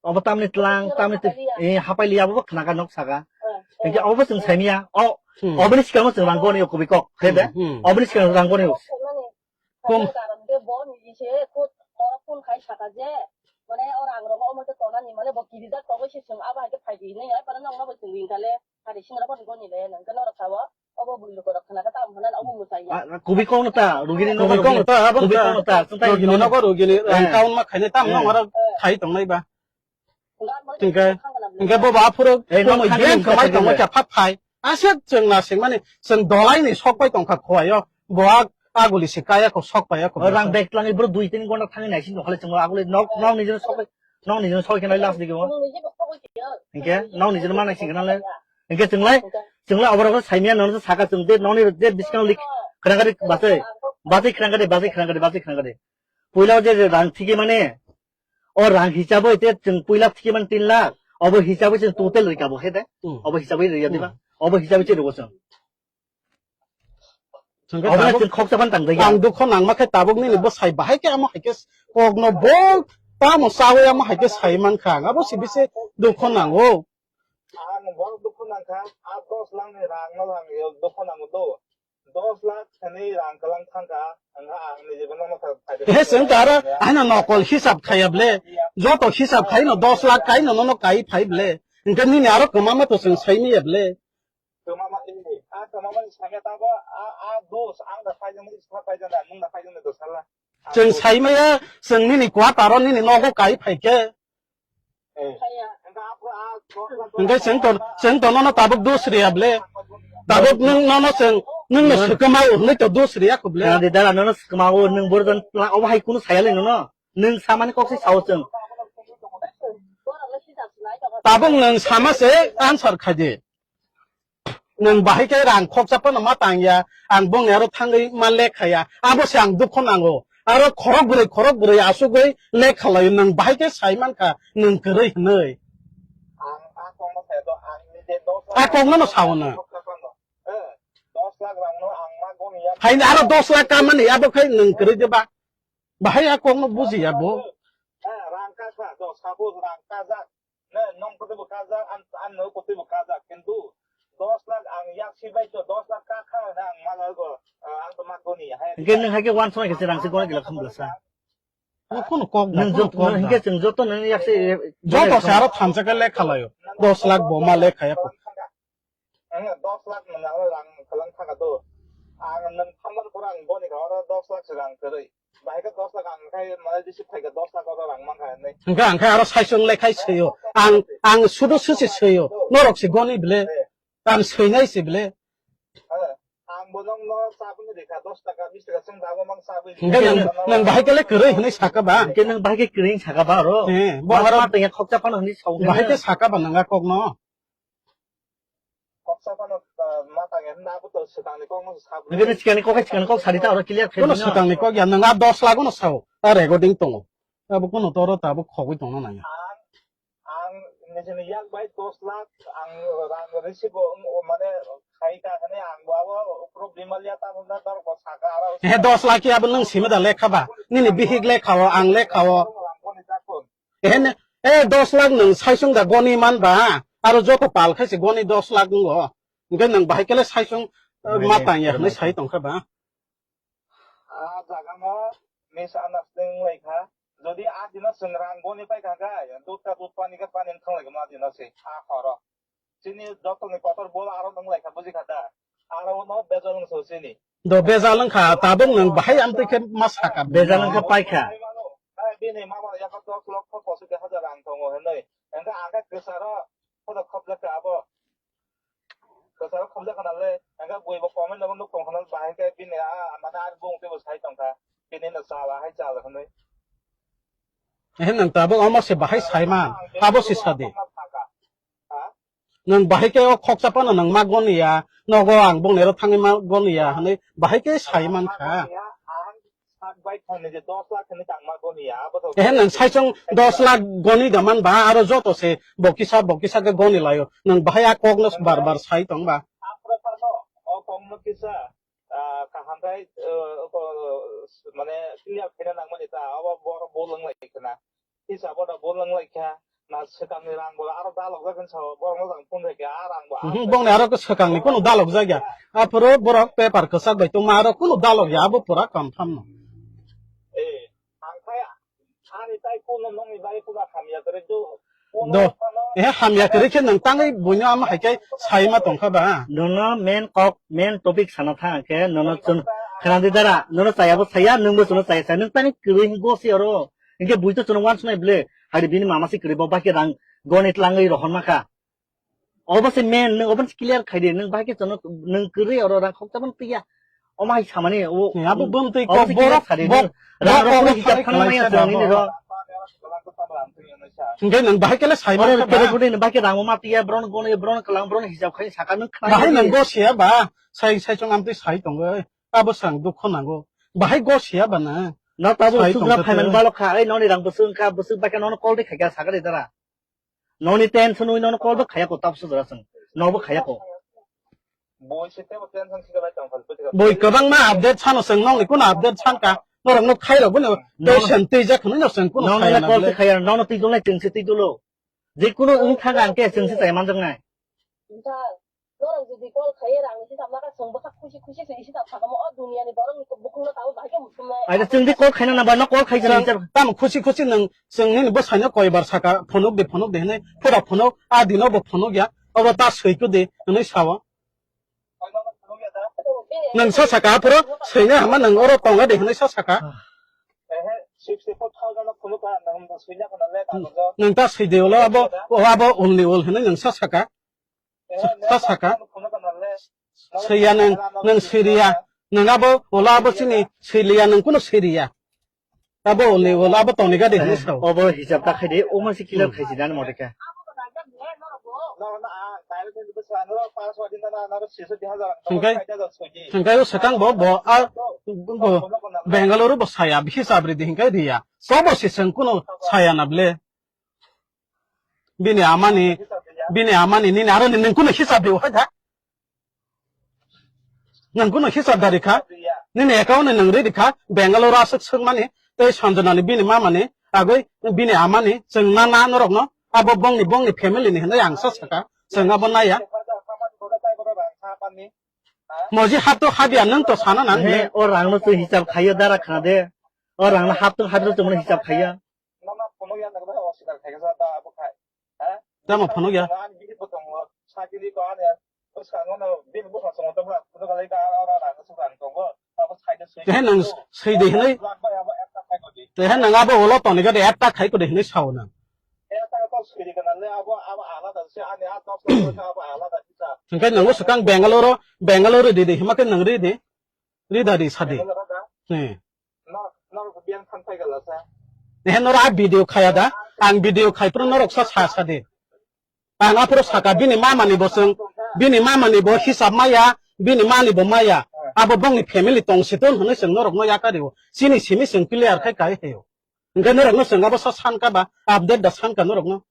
Obo tamni tlang, tamni twi, eh, hapai liya, obo khna ka nok saka. Eh, eh. Hingke obo chwng saimya, o, hmm, oboni sikang chwng rang goni o kubui kok, khe de? Hmm, hmm. Oboni sikang rang goni o. Kum. Karon ke bo ni se kut, oro phone khai saka je, mane o rang rogo omo te tonani, mane bo kirijak tongo se chwng abo hai khe phai di hinwi, ai pore nokno bo chwng ring kha le, hari singra bo ni goni le, nang khe norok sao. Obo bui lukurok khna khe tamo hwnna obo mwchai ya. Ah, kubui kok no ta, rugini no kubui kok no ta, abo kubui kok no ta, chwng tai rugini no. Nogo rugini, eh, rang kaun ma khainai tamo, eh, no oro khai tongnai ba. Hingke, hingke bo ba phuru, eh, no, phuru no, khamai tongo kha phap phai. Aswk chwng na singmani, chwng dolai ni sok pai tongkha khowaio. Bo a, aguli se kaya ko sok pai ko. O rang bag tlangwi bro dui tin gonta thangwi naising tongkhale chwng aguli nok, nok ni jeno sok pai, nok ni jeno sok khe nai last digi o. Hingke nok ni jeno ma naising khe nale. Hingke chwng lai, chwng lai oborok saimya nono saka chwng de nokni de biskang lik khrang gari basai. Basai khrang gari, basai khrang gari, basai khrang gari. Puila je, je rang thigi mane, o rang hisabo ite chwng puila thigi man tin lakh, obo hisabo chwng total rikabo he de. Hmm. Obo hisabo riya diba? Hmm. Obo hisabo chwng rogo chwng. Chwng khe obo tabuk chwng khoksa phan tang jaya. Ang dukho nangma khe tabuk nini bwsai bahai khe amo hai khe kokno bol tamo chawi amo hai khe sai mankha ang. Abo se bisi dukho nango. Ang bol dukho nangkha, a dos lakh ni rang no ang dukho nango do. Dos lakh thani rang kwlang thangkha, ang, ang ni jibon no kha. He chwng tara ano nokol hisab khaya ble. Joto hisab khai no dos lakh kai no, no, no kai phai ble. Hingke nini aro kwmama to chwng sai miya ble. Kwmama, eh, a kwmama ni sakhe tabo, a, a dos, ang da paijak ni, sa paijak da, nwng da paijak ni dos hala. Chwng sai maya, chwng nini quarter o nini nogo kai phai khe. Eh. Hingke chwng to, chwng to nono tabuk dos riya ble. Tabuk nwng nono chwng, nwng no swkama o hwnwi to dos riya kho ble. Dara nono swkama o nwng borok jan obo hai kunu saya le nono. Nwng samani kok se sao chwng. Tabuk nwng sama se answer khai di. Nwng bahai khe rang khoksa phano ma tang ya, ang bongni aro thangwi ma lekha ya, abo se ang dukho nango. Aro khorok bwrwi, khorok bwrwi asugwi lekha laio, nwng bahai khe sai mankha, nwng kwrwi hwnwi. A kokno no sao nwng. Haino aro dos lakh kamani, abo khai nwng kwrwi de ba? Bahai a kokno buji ya bo. Rang kasa, do, suppose rang kajak. Ne, nong kotwi bo kajak, an, an no kotwi bo kajak, kintu dos lakh ang yak si bai to dos lakh ka kha na ang malago, ah, ang to magoni, hai. Hingke nwng hai khe wansong hai khe se rang se gona gila khum glasa. Bo kono kok da, nwng kono jot-, kok nwng da. Hingke chwng joto nwng yak se, joto se aro thansa khe lekha laio. Dos lakh bo ma lekha ya ko. Ang dos lakh nwng ang rang kwlang thangkha to. Ang nwng thamani pore ang boni kha oro dos lakh se rang kwrwi. Bahai khe dos lakh ang khai mane receive khai khe dos lakh oro rang mankha hinwi. Hingkhe ang khe aro saichung le khai swiyo. Ang, ang sudu susi swiyo. Norok se goni bile. Ang swinai se bile. Ang bo nokno chabwi rikha dos taka, bis taka chwng dabo mang chabwi. Hingkhe nwng, nwng bahai khe le kwrwi hinwi saka ba? Hingkhe nwng bahai khe kwrwi saka ba oro? He, bo aro ma tengya khokcha phano hinwi sawi. Bahai khe saka ba nwng a kokno? Koksa phano, ah, ma tangya hwnna abo to swkangni kokno sabwi. Nokni swkangni kok hai swkangni kok sadi ta oro clear khe. Kono swkangni kok ya, nwng a dos lakh no sao, a recording tongo. Abo kono toro tabuk khogwi tongna nangya. Ang, ang nijini yak bai dos lakh ang rang receive o, o mane khai ka hwnwi ang bo abo problem ya ta hwnna dor ko saka aro. He dos lakh ya abo nwng simi da lekha ba? Nini bihik lekha o, ang lekha o. Ang boni jakon. Ehen, eh, dos lakh nwng saichung da goni man ba, aro joto pal khai se goni dos lakh wngo. Hingke nwng bahai kele saichung, eh, ma tang ya hwnwi sai tong kha ba. A jaga no misunderstanding lai kha. Jodi a dino chwng rang goni pai kha kha, dud ka dud pani ka pani wng thang lai kha ma dino se, a horo. Chini joto ni kotor bol aro nwng lai kha, buji kha da? Aro no bejal wng so chini. Do bejal wng kha, tabuk nwng bahai amtwi khe ma saka. Bejal wng kha pai kha. Ai, bini mama yakha dos lokho pochis hajar rang tongo hinwi. Hingkhe ang khe kwcharo khodo khobjak kha abo. Kwcharo khobjak kha nale, hingkhe bui bo comment no nuk tong kha nale, bahai khe bini a, mane ar bung tei bo sai tong kha. Bini no chala hai chala hinwi. Ehe, nwng tabuk omo se bahai sai man, abo se sadi. Ha? Nwng bahai khe o khoksa phano nwng ma goni ya, nogo ang bongni aro thangwi ma goni ya hinwi bahai khe sai man kha. bai thangni je dos lakh hwnwi tangma goni ya, abo to. Ehe, nwng saichung dos lakh goni da man ba, aro joto se bokisa, bokisa khe goni laio. Nwng bahai a kokno bar bar sai tong ba. Aphuru phano o kokno kisa, ah, kaham khai, eh, ko, mane clear khaina nangmani ta, abo borok bo lwng lai khna. Hisabo da bo lwng lai kha, na swkangni rang bo aro dalok jak hinsa borok no jang phone rwkha, a rang bo. Mhm, bongni aro swkangni kunu dalok jak ya. Aphuru borok paper kwchak bai tongma aro kunu dalok ya, abo pura confirm no. Eh, ang khai ani tai kuno nongni bai kuno hamya kwrwi do. Do. Eh, hamya kwrwi khe nwng tangwi buino ama hai khe sai ma tongkha ba? Nono main kok, main topic sana thang khe, nono chun khana di dara, nono chaya bo saya, nwng bo chwngno chaya saya, nwng tangwi kwrwi gosi oro. Hinkhe bui to chwngno uansuknai ble, hari bini mama se kwrwi bo bahai khe rang goni tlangwi rohorma kha. Obo se main, nwng obo se clear khai di, nwng bahai khe chwngno, nwng kwrwi oro rang khokcha ban twiya. Omo hai samani, o, Ni abo bwm twi obo kok se clear borok, khai di, bok, nwng rang bok rok kok hisab khai khana maya khlaisa chwng nini abo. Ro. Hinkhe nwng bahai khe le sai Oro mangkha ba? Tere kuri nwng bahai khe rang ma twiya, bron goni, bron kwlang, bron hisab khai saka nwng khna Bahai di. Nwng go siya ba, sai, sai chwng amtwi sai tongwi, abo sang dukho nango. Bahai go siya ba na? No tabo Sai sugra tongkha phaiman twi. Balok kha, ei noni rang bwswk wngkha, bwswk bahai khe nono call de khai kha saka de dara. Noni tension wi nono call bo khaya ko, tap sujra sung. No bo khaya ko. Boi se tebo tension se bai tong phal pwtwka. Boi kwbangma update sano sung, nongni kuno update sanka. Norok no khairok bino No. Tension twijak hwnwi no sung kuno Nono khaya le na call bwle. Se khaya, nono twi dulnai chwng se twi dulo. Je kuno wng thang ang ke chwng se chai manjak nai. Norok jodi call khaiya rang ni hisab naka chwng bwkha khusi khusi se hisab sakamo o duniya ni borok ni bukhuk no tabuk bahai khe muchung nai. Aida chwng di call khaina nang ba no call khai Chwng jani. Tamo khusi khusi nwng chwng nini bwsai no koi bar saka phunuk di phunuk di hinwi phura phunuk a dino bo phunuk ya obo ta swi ku di hinwi sao. Nwng sa saka aphuru swina hama nwng oro tonga di hinwi sa saka. Ehe, sixty four thousand no phunuk ka nwng swina khana le ta. Nwng ta swi di ulo abo o abo ulni ul hinwi nwng sa saka. Ta saka. Swiya nwng, nwng siriya. Nwng abo, ola abo chini siriya, nwng kuno siriya. Abo ole, ola abo toniga de hinwi sao. Obo hisab ta khai de, omo se clear khai si dan mote khe. Hingkai, hingkai o swkang bo, bo, a, bo, Bangalore bo saya, hisab ridi, hingkai riya. Sobo se seng kuno saya na ble. Bini amani, bini amani, nini aro nini kuno hisab de hai da. Nwng kuno hisab dari kha, nini account ni nwng ridi kha, Bangalore aswk swkmani, tei Sanjana ni bini mama ni, agoi bini ama ni, chwng na na norok no, abo bongni, bongni family ni hinwi ang sa saka, chwng abo naya. Moji hap to habya nwng to sana nang He, le. O rang no twi hisab khaiyo dara khna de. O rang no hap to habya to hisab khaiyo. Nono phunukya nokno oswkar khaikha sa ta abo khai. Ha? Tamo phunukya? Ani bihik bo tongo. Sakiri ko ani bwskango no bini bwskango tongo ta phunuk lai ka aro rang sukha tongo. Abo side side. Tehe nang side hinai. Abo ekta khai ko di. Tehe nang abo olo toni gade ekta khai ko de hinai sao nang. Ekta ko side kana le abo abo alada se ani a dos ko abo alada sa. Hingke nang swkang Bangalore, Bangalore di de hima ke nang ri de. Ri da ri sadi. Bangalore da. He. Norok biang thang phai gala sa. Ehe norok a video khaya da. Ang video khai phuru norok sa sa sa de. Ang aphuru saka bini mama ni bo chwng, bini mama ni bo hisab maya, bini mani bo maya. Abo bongni family tong si ton hwnwi chwng norok no yakario. Chini simi chwng clear khai kai heyo. Hingke norok no chwng abo sa san ka ba update da san ka norok no.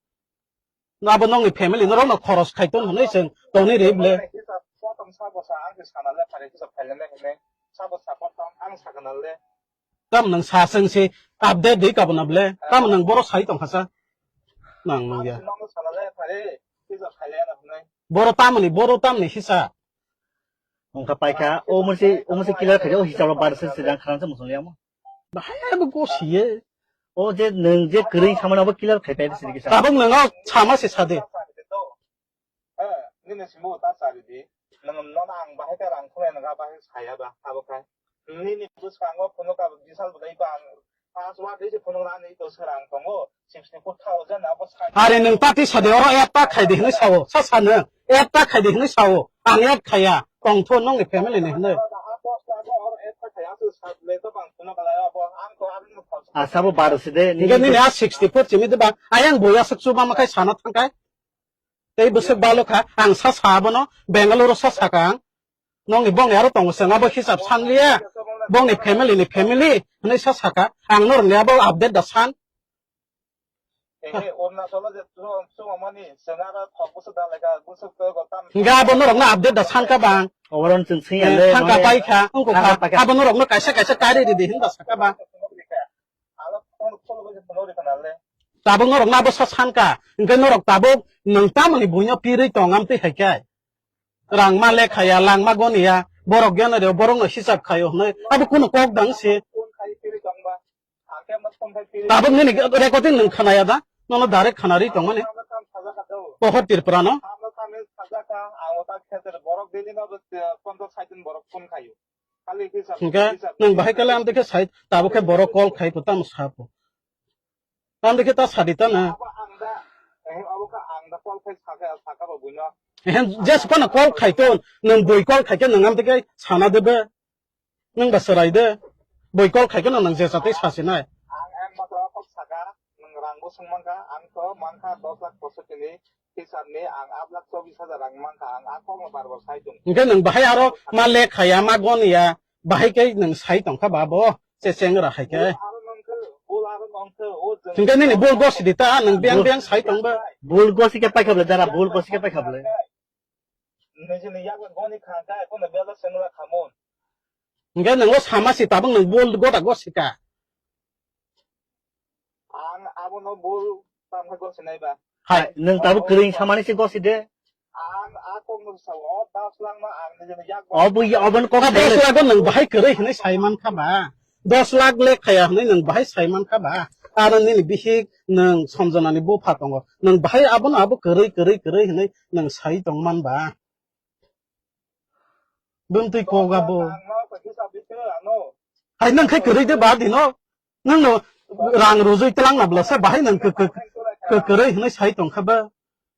No abo nongni family norok no khoros khai ton hwnwi chwng tongni ri ble. Hisab sa tong sa bo sa ang sana le phari hisab khai le ne. Sa bo sa ko tong ang sa kana le. Tam nang sa seng se update de kabana ble. Tam nang boro sai tong khasa. Nang nang ya. Boro tamni, boro tamni hisa. Ongka paikha, o musi, o musi killer khaja, o hisab bar se se jang kharan se musung liya mo. Bahai bo go siye. O je nang je kering samana bo killer khai pai se kisa. Tabuk nang o sama se sade. Eh, nini simi bo ta sari di. Nang nono ang bahai ka rang khulai nang bahai saya ba abo khai. Nini bwskango phunuk ka bisal bwdai ba ang password di se phunuk rani to serang tongo sixty four thousand abo sai. Are nang ta ti sade oro app ta khai di hinwi sao. Sa sa nang app ta khai di hinwi sao. Ang app khaya. Tongtho nongni family ni hinwi. Asa bo bar se de. Nini a sixty four chimi de ba. Ayang boya suk chuba ma khai sana thang kai. Tei bwswk balo kha, ang sa sa abono, Bangalore sa sa kha ang. Nongni bongni aro tongo chwng abo hisab san liya. Bongni family ni family hwnwi sa saka. Ang norokni abo update da san. Ehe, Arunachalo je chwng, chwng mani, chwng aro thok bwswk da lekha, bwswk to go tam. Hingke abo norokno update da san ka bang. Oboron chwng sing Eh, ale, thangka mane, pai kha, wngkha thangka kha. Pai kha. Abo norokno kaisa kaisa kari ridi hinba saka bang. Alo phone, phone bai phone bai khana le. Tabuk norok ma bwsa san ka, hingke norok tabuk nwng tamoni buino pirwi tong amtwi hai khe. Rang ma le khaya, lang ma goniya, borok geno reo, borok no hisab khayo hwnwi, abo kunu kok dang se. Phone khai pirwi tong ba. Ang khe ma phone khai pirwi. Tabuk nini recording nwng khanaya da, nono direct khanari tong mani. Ang kam saja kha do. Pohor Tripura no. Ang kam saja kha, ang ta kheter borok dini no, eh, ponchash sait din borok phone khayo. Hingke nwng bahai kale amtwi khe sai, tabuk khe borok call khai po, tamo sa po. Amtwi khe ta sadi ta na. Ehe, jes kono call khai to, nwng bui call khai khe nwng amtwi khe sana de be. Nwng ba chwrai de. Bui call khai khe nwng je chatwi sa sinai. Ang mankha dos lakh poisoti ni hisab ni ang aat lakh chobis hajar rang mankha, ang a kokno bar bar sai tong. Hingke nwng bahai aro ma lek khaya, ma gon ya, bahai khe nwng sai tongkha ba bo, che chengra hai khe. Aro nongkhe, bol aro nongkhe, o jeng. Hingke nini bol gosi di ta, nwng biyang biyang sai tong ba. Bol gosi khe paikha bole dara, bol gosi khe paikha bole. Nijini yago goni kha kha, kono bela chengra khamon. Hingke nwng o sama si tabuk nwng bol gota gosi ka. Ang abono bul tamkhe gosinai ba. Hai, nwng tabuk kwrwi samani se gosi de. Ang a kokno sa o das lakh no ang nijini yak ba. Obo ya, obo kok. Dos lakh nwng bahai kwrwi hwnwi sai mankha ba. Dos lakh lek khaya hwnwi nwng bahai sai mankha ba. Aro nini bihik nwng Sanjana ni bupha tongo. Nwng bahai abono abo kwrwi, kwrwi, kwrwi hwnwi nwng sai tongman ba. Bumtwi kok abo. Ang no kisa bisi ano. Hai nwng khai kwrwi de ba dino. Nwng no rang rujui tlang na bla sa bahai nwng kw-, kw-, kw-, kwrwi hwnwi sai tong kha ba.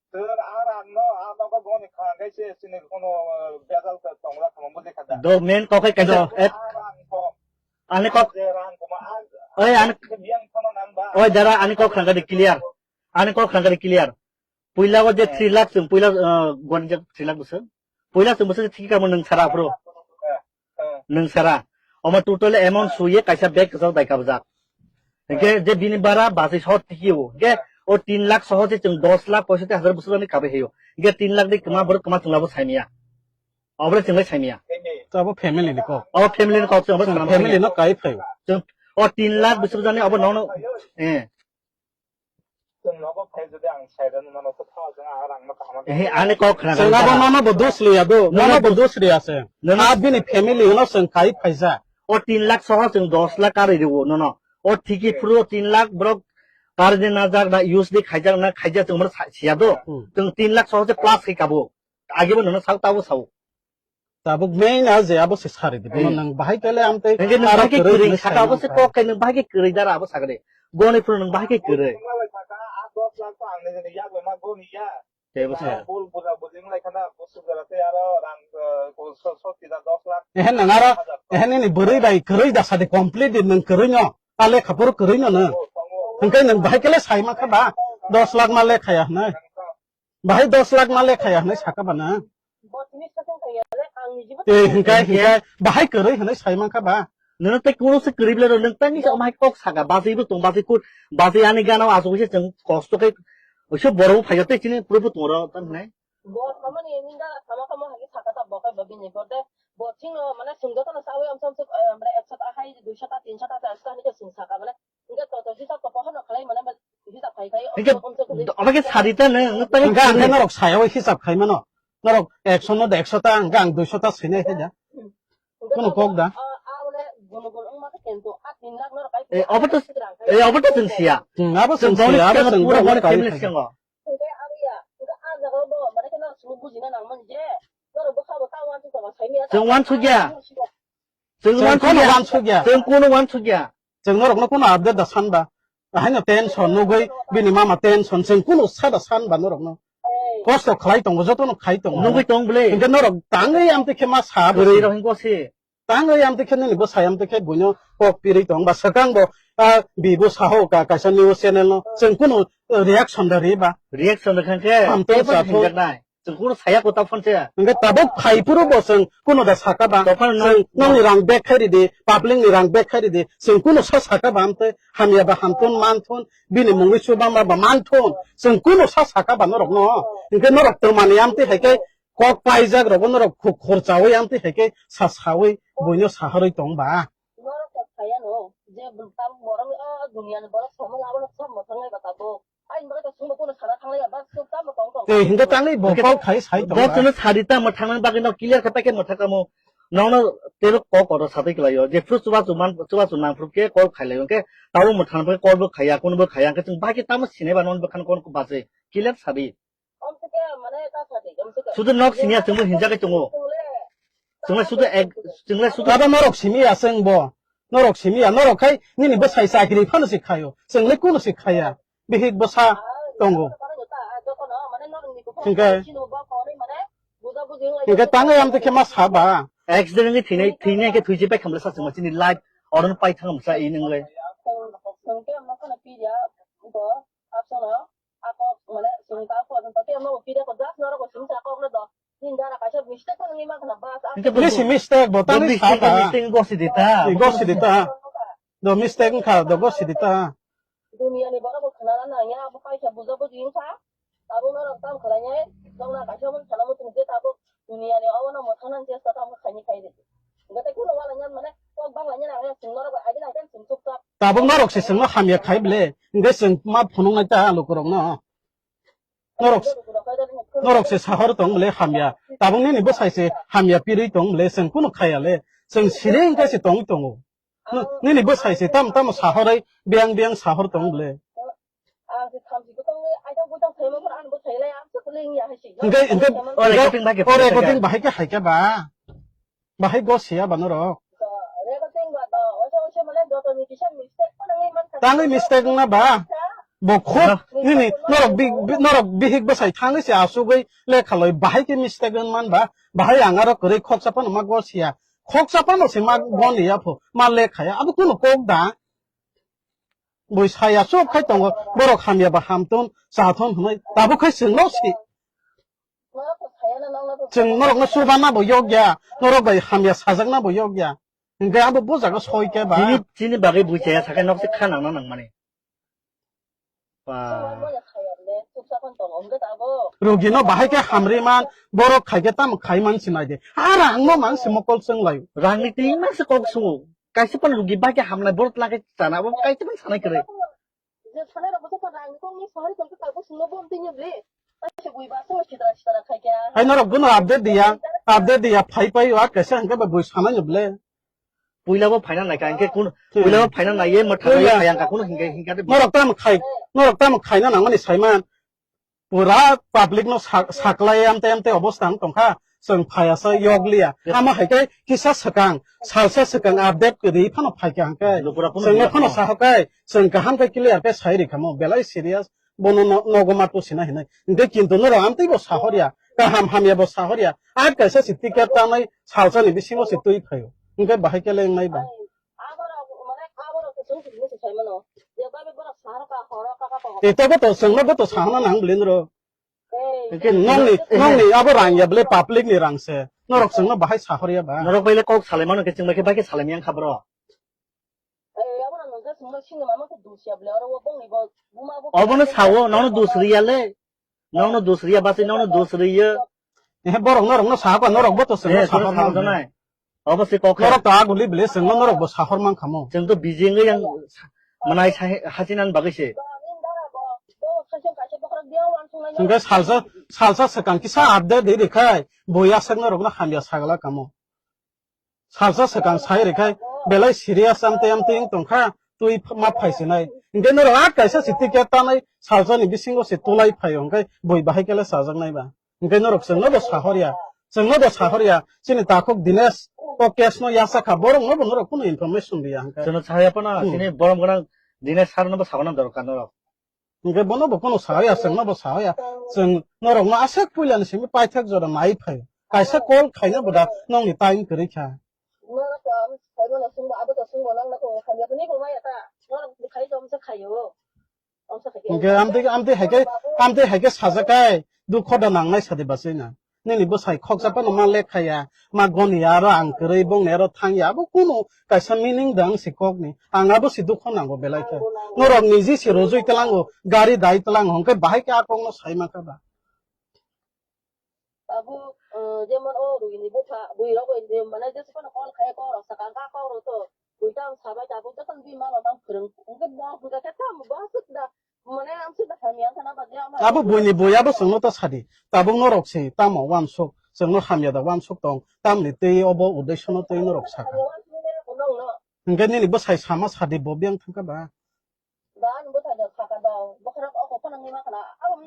Sir, a rang no, a nogo goni kha, gai se sini kono, eh, bejal ka tong la khamang buji kha da. Do main kok hai kaisa. Do. Eh, a rang ko. Ani kok. Je rang ko ma, a, oi, ani, biyang kono nang ba. Oi, dara, ani kok khangka de clear. Ani kok khangka de clear. Puila o je three lakh chwng, puila, eh, goni je three lakh bwswk. Puila chwng bwswk thik kamo nwng sara aphuru. Nwng sara. Omo total amount suye kaisa bag kwchak dai kabjak. Hingke je bini bara basi soho tiki o. Hingke o tin lakh soho je chwng dos lakh poisoti hajar bwswk ani kabai hayo. Hingke tin lakh ni kwma borok kwma chwng labo saimaya. Obore chwng lai saimaya. Abo family ni kok. O family ni kok chwng obo family no kai phaio. Chwng o tin lakh bwswk jani obo nono, eh. Chwng nogo phai jodi ang sai rwno nono kotha jwng a rang no kaham. Ehe, ani kok khna. Chwng abo nono bo dos liya do. Nono bo dos liya se. Nono a bini family no chwng kai phaija. O tin lakh soho chwng dos lakh karwi rwo nono. O thiki phuru tin lakh borok karwi na jak na use di khaijak na khaijak chwng mano sa-, siya do. Hmm. Chwng tin lakh soho se plus khai kabo. Age bo nono sao tabo sao. Tabuk main a je abo se sari di. Bono hmm. Nwng bahai kele amtwi hingke nwng aro bahai khe kwrwi kwrwi hinwi saka sai abo se mankha. Kok khe nwng bahai khe kwrwi dara abo sakari. Goni phuru nwng bahai khe kwrwi. Tei bo se. Ehe nwng aro, ehe nini bwrwi bai kwrwi da sadi complete di nwng kwrwi no. A lekha phuru kwrwi no nwng. Hingke nwng bahai kele sai mankha ba dos lakh ma lekhaya hwnwi. Bahai dos lakh ma lekhaya hwnwi saka ba nwng. Bo tini sakang kaya le, ang nijibo tei hingkai, hingkai, bahai kwrwi hwnwi sai mankha ba. Nono tei kuno se kwrwi bwle rw, nwng tei nisa omhai kok saka, basi bo tong, basi kut, basi ani gana o asuk se chwng kosto khe, oiso borok bo phaikha tei chini puro bo tong ro, tang hinai. Bo mama ni ninda sama kamo hagi saka ta bo kai bo bini bo de, bo ching no mane sung joto no sawi amsam suk, eh, mane ekso ta hai, duiso ta, tinso ta, charso ta hinwi sung saka mane. Hingke toto hisab to pohor no khlai mane ba hisab khai khai. Hingke omo khe sadi ta nang, nang tani hingke ang khe norok saya o hisab khai mano. Norok ekso no da ekso ta, hingke ang duiso ta sinai khe da. Kono kok da. Eh, obo to, eh, obo to chwng siya. Hmm, abo chwng siya, abo chwng pura boni family siya. Chwng wansukya. Chwng kono wansukya. Chwng norokno kono update da sanba. Ahaino tension nugwi bini mama tension chwng kono sada sanba norokno. Kosto khlai tongo, jotono khai tongo. Nugwi tong bwle. Hingke norok tangwi amtwi khe ma sa bwswi. Kwrwi rok hingko se. Tangwi amtwi khe nini bwsai amtwi khe buino kok pirwi tong ba swkang bo, ah, bibo saho ka kaisa news channel no. Chwng kono reaction da ri ba. Reaction da khan khe. Amtwi tei bo sa thung. Hinjaknai. Chwng kuno saya ko ta phone se. Hingke tabuk phai phuru bo chwng kuno da saka ba. Tokhan no- Chwng nongni rang bag khai ridi, public ni rang bag khai ridi. Chwng kuno sa saka ba amte hamya ba hamthun manthun, bini mungwi chuba ma ba manthun. Chwng kuno sa saka ba norok no. Hingke norok twmani amte hai khe kok paijak rogo norok khuk khorchawi amte hai khe sa sawi buino saharwi tong ba. Norok kok saya no, je tam borok o duniya ni borok samung abono sam mothang lai ba tabuk. Ai, ba ta sung ba kuno sana thang lai ba, suk tam tong tong. Tei hingke tangwi bo Hingke kok khai sai tong bo ba. Chwngno sadi ta mothang nang bagwi no clear khe paikhe mothang kamo. Nongno tebo kok oro satwi kwlaio. Je phuru chuba chuman, chuba chuman phuru khe call khai lai hingke tabo mothang phuru call bo khaiya, kuno bo khaiya, hingke chwng bagwi tamo sinai ba non bwkhan kon ko base. Clear sadi. Sudu nok siniya chwngno hinjagwi tongo. Chwngle sudu ek, chwngle sudu Abo norok simi ya chwng bo. Norok simi ya, norok khai nini bwsai chakri phano se khaio. Chwngle kuno se khaya. Bihik bwsa tongo. Hingke, hingke tangwi amte khe ma saba. Accident ni thwinai, thwinai khe thwiji pai khamle sa chwngma chini life oron pai thang sa i nwngle. Ako, mane, sung ta ko, ta ke mo pide ko das noro ko sung sa ko le do. Nin dara kaisa mistake ko ngi ma khna bas. Hingke bo Bisi mistake bo tangwi saba. Mistake gosi dita. Gosi dita. Do mistake wngkha, do gosi dita. Duniya ni borok bo khna na ya, bo kaisa bujo buji wngkha. Abo norok tam khlainai, tongna kaisa mon sana mo tong je tabuk duniya ni obo no mothang nang chesta tamo khaini khai de. Gate kuno wala nyan mane, kok bang la nyan ang sung norok bai agin agin sung chuk chak. Tabuk norok se sung no hamya khai ble, hingke sung ma phunuk nai ta lukurok no. Norok, norok se sahor tong ble hamya. Tabuk nini bwsai se hamya pirwi tong ble, sung kuno khaya le. Sung sire hingke se tong tongo. Nini bwsai se tam tam sahorwi biyang biyang sahor tong ble. Hingke, hingke, O recording bahai ke o recording bahai ke hai ke ba. Bahai go siya ba norok. Tangwi mistake wngna ba. Bo khuk nini norok bi-, bi-, norok bihik bwsai thangwi se asugwi lekha loi bahai ke mistake wng man ba. Bahai ang aro kwrwi khoksa phano ma go siya. Khoksa phano se ma goni ya pho, ma lekha ya. Abo kuno kok da. Bui saya sok khai tongo, borok hamya ba hamthun, chathun hwnwi. Tabuk khai chwng no si. Chwng norok no chuba na bo yok ya, norok bai hamya sajak na bo yok ya. Hingke abo bo jaga soi ke ba. Chini, chini bagwi bui chaya sakai nok se kha nang na nang mani. Ba. Rugi no bahai khe hamri man, borok khai khe tamo khai man sinai de. Ha rang no mang si mokol chwng lai. Rang ni twi mang se kok sungo. Kaisa pan rugi bai khe hamnai borok tla khe chana abo kaisa pan sanai kwrwi. Hai norok bono update diya, update diya phai pai wa kaisa hingke ba bui sanai no ble. Puila bo phaina naikha, hingke kun, Hmm. Puila bo phaina naiye, mwthangwi Puila. Phai ang ka, kuno hingke, hingke de. Norok tamo khai, norok tamo khaina nangmani saiman. Pura public no sak-, saklai amte amte obostha wng tongkha. Chwng phaiya sa yokliya. Yep. Amo hai khe kisa swkang, salsa swkang update kwrwi phano phaikha hwnkhe. Lukura phano chwngno phano sahokai, chwng kaham khe clear khe sai rikha mo, belai serious. Bono no-, nogo ma tusina hinwi. Hingke kintu norok amtwi bo sahorya, kaham hamya bo sahorya. A kaisa se ticket tanai salsani bisingo se twi phaio. Hingke bahai kele wngnai ba. Tei tobo to chwngno bo to sahorna nang bwlwi noro. Hingke nongni, nongni abo rang ya bwlwi public ni rang se. Norok chwngno bahai sahorya ba. Norok bai le kok salai mano khe chwng bai khe bai khe salai miyang kha bro. Obono sawo, nono dos riya le. Nono dos riya basi, nono dos riya. Eh, borok norok no sahor ba, norok bo to chwngno sahor mano. Obo se kok. Norok to aguli bile chwngno norok bo sahor man khamo. Chwng to bijing yang manai hachinan bagwi se. Hingke salsa, salsa swkang kisa update di rikhai, bo yasakno rokno hamya sagala kamo. Salsa swkang sai rikha, belai serious amtwi amtwi wng tongkha, twi ma phaisinai. Hingke norok a kaisa se ticket tanai salsani bisingo se tulai phaio, hingke bui bahai kele chajaknai ba. Hingke norok chwngno bo sahorya, chwngno bo sahorya, chini takhuk Dinesh o case no yachakha, borokno bo norok kunu information riya hingke. Chwngno sahorya phano, hmm, chini borom gwnang Dinesh sir no bo sakna dorkar norok. Hingke bono bo kono sahoya, chwngno bo sahoya. Chwng norokno aswk puilani simi paithak jora nai phai. Kaisa call khaina bo da nongni time kwrwi kha. Hingke amtwi, amtwi haikhe, amtwi haikhe sajakai, Dukho da nangnai sadi bachai na. Nini bwsai khoksa phano ma lekha ya, ma goni ya, aro ang kwrwi bongni aro thang ya. Abo kunu kaisa meaning da ang si kokni. Ang abo si dukho nango belai khe. Norok niji si rojui tlango, gari dai tlango, hwnkhe bahai khe a kokno sai mankha ba. Abo, eh, jemon o buini bupha, bui rok bai mane jesa phano call khai kok rok sakha, kok rok to bui tang sabai tabuk jotono bini mama tang phwrwng. Hwnkhe bo hwnkha khe tamo bo aswk da, mane ang swk da hamya wngkha na bagwi ama. Abo buini bui abo chwngno ta sadi. Tabuk norok se tamo uansuk, chwngno hamya da uansuk tong. Tamni twi obo uddeshono twi norok sakha. Hwnkhe nini bwsai sama sadi bo biyang thangkha ba.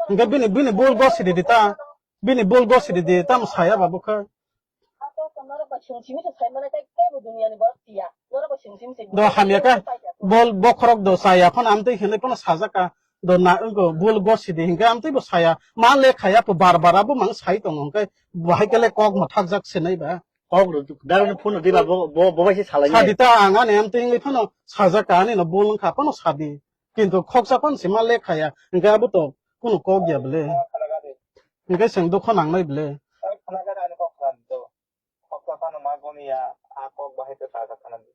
Hwnkhe bini, bini bul gosi di di ta. Bini bul gosi di di, tamo saya ba bwkha. Do hamya khe, bol bokhorok do saya phano amtwi hinwi phano sajak kha. Do na wngkha bul gosi di hinkhe amtwi bo saya. Ma le khaya pho bar bar abo mang sai tongo hinkhe bahai khe le kok mwthakjak se nai ba. Kok rw, daro ni phone rw diba, bo, bo, bo bai se salai nai. Sadi ta ang ani amtwi wngwi phano sajak ka ani no bul wngkha phano sadi. Kintu khoksa phano se ma le khaya. Hinkhe abo to kunu kok ya bwle. Hinkhe chwng dukho nangnai bwle. Khoksa phano ma goni ya, a kok bahai khe sajak khana di.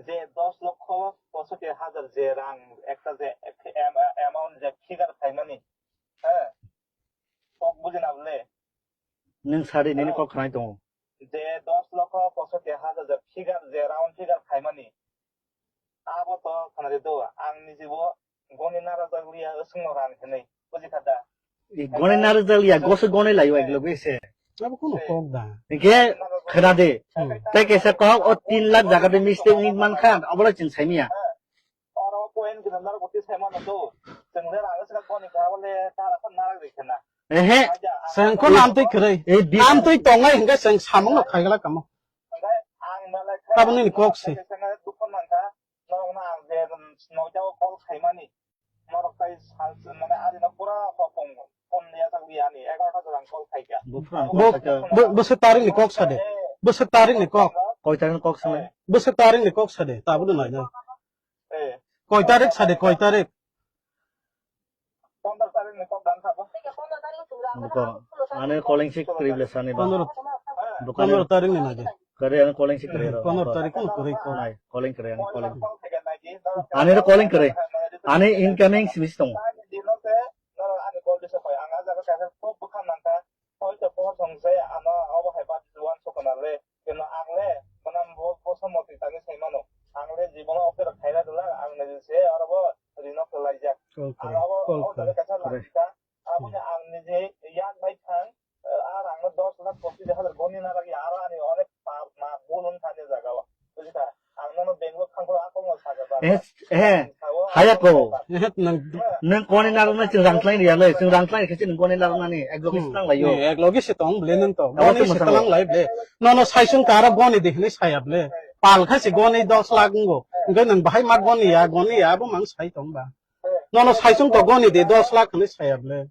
Je dos lokho posotti hajar je rang ekta je ek-, am-, amount je figure khaimani, he? Kok bujina bwle. Nwng sadi nini kok khnai tongo. Je dos lokho posotti hajar je figure, je round figure khaimani. Abo to khnari do, ang nijibo goni narwkjak liya, wswngno ran hinwi, bujikha da? I goni narwkjak liya, goso goni laio ek loge se. Abo kuno kok da. Hinkhe khna de. Hmm. Tei kaisa kok o tin lakh jaga de mistake wngwi mankha, obo le chwng saimanya. Oro point gwnang narwk bwtwi saimano do. Chwng le rang wngkha goni kha, abo le tara khe narwk rikha na. Ehe. Chwng khe amtwi kwrwi. Eh, di- Amtwi tongnai hinkhe chwng samungno khaigwlak kamo. Abo nini kok se. Bo, bo, bo se tarik ni kok sade. Bo se tarik ni kok sade. Tabuk nai nai. Koi tarik sade, koi tarik? Buko, ani calling si kwrwi bwle sani ba. Pondro, buko ani pondro tarik ni nai de. Kwrwi ani calling si kwrwi ro. Pondro tarik ni kwrwi ko. Nai, calling kwrwi ani calling. Ani ro calling kwrwi. Ani incoming simi si tongo. Ang le jibono offer khaina dwla, ang niji se aro bo rino kwlaijak. Call kwrwi, call kwrwi. Aboni ang niji yak bai thang, a rangno dos lakh pochis hajar goni na lagi, aro ani onek pap ma bulun thani jaga o. Bujikha? Ang nono Bangalore thangphuru a kokno sajak ba. Eh, eh. Haya ko. Eh, nang. Nwng goni narwkna chwng rang thlai riya le, chwng rang thlai khe chwng goni narwknani, ek loge se tang lai yo. Ek loge se tong bwle nwng to. Goni se tang lai bwle. Nono saisung kara goni de hinwi saya bwle. Pal kha se goni dos lakh wngo. Hwnkhe nwng bahai ma goni ya, goni ya, abo mang sai tong ba. Nono saisung to goni de dos lakh hinwi saya bwle.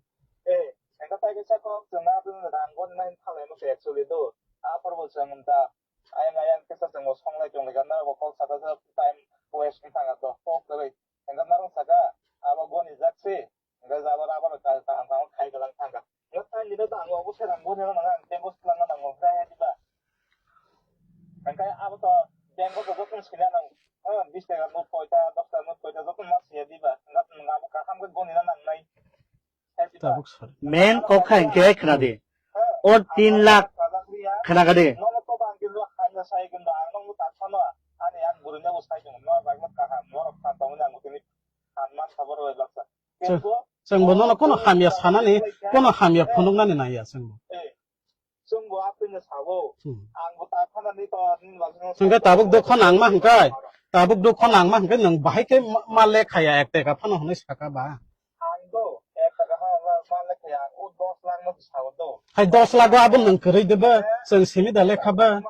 Actually do. Aphuru bo chwng da. Ayang ayang kisa chwng bo songlai tong lai gana bo kok saka sa time waste wng thang to kok kwrwi. Hwnkhe narwng saka abo goni jak se. Hwnkhe jabra abo kaham kaham khai kwlang thang kha. Hwnkhe time ni ta ang obo serang goni rw nang ang tengo swlang nang ang khai diba. Hwnkhe abo to tengo to joto swina nang. Bis taka note koita, dos taka note koita joto ma siya diba. Hwnkhe abo kaham khe goni na nang nai. Tabuk sir. Main kok kha hinkhe khna di. O tin lakh khna kha di. Chwng, chwng bo nono kono hamya sanani, kono hamya phunuknani naiya chwng bo. Hmm. Hwnkhe tabuk dukho nangma hwnkhe, tabuk dukho nangma hwnkhe nwng bahai khe ma, ma lekhaya ek teka phano hwnwi saka ba. Hai dos lakh o abo nwng kwrwi de ba, chwng simi da lekha ba.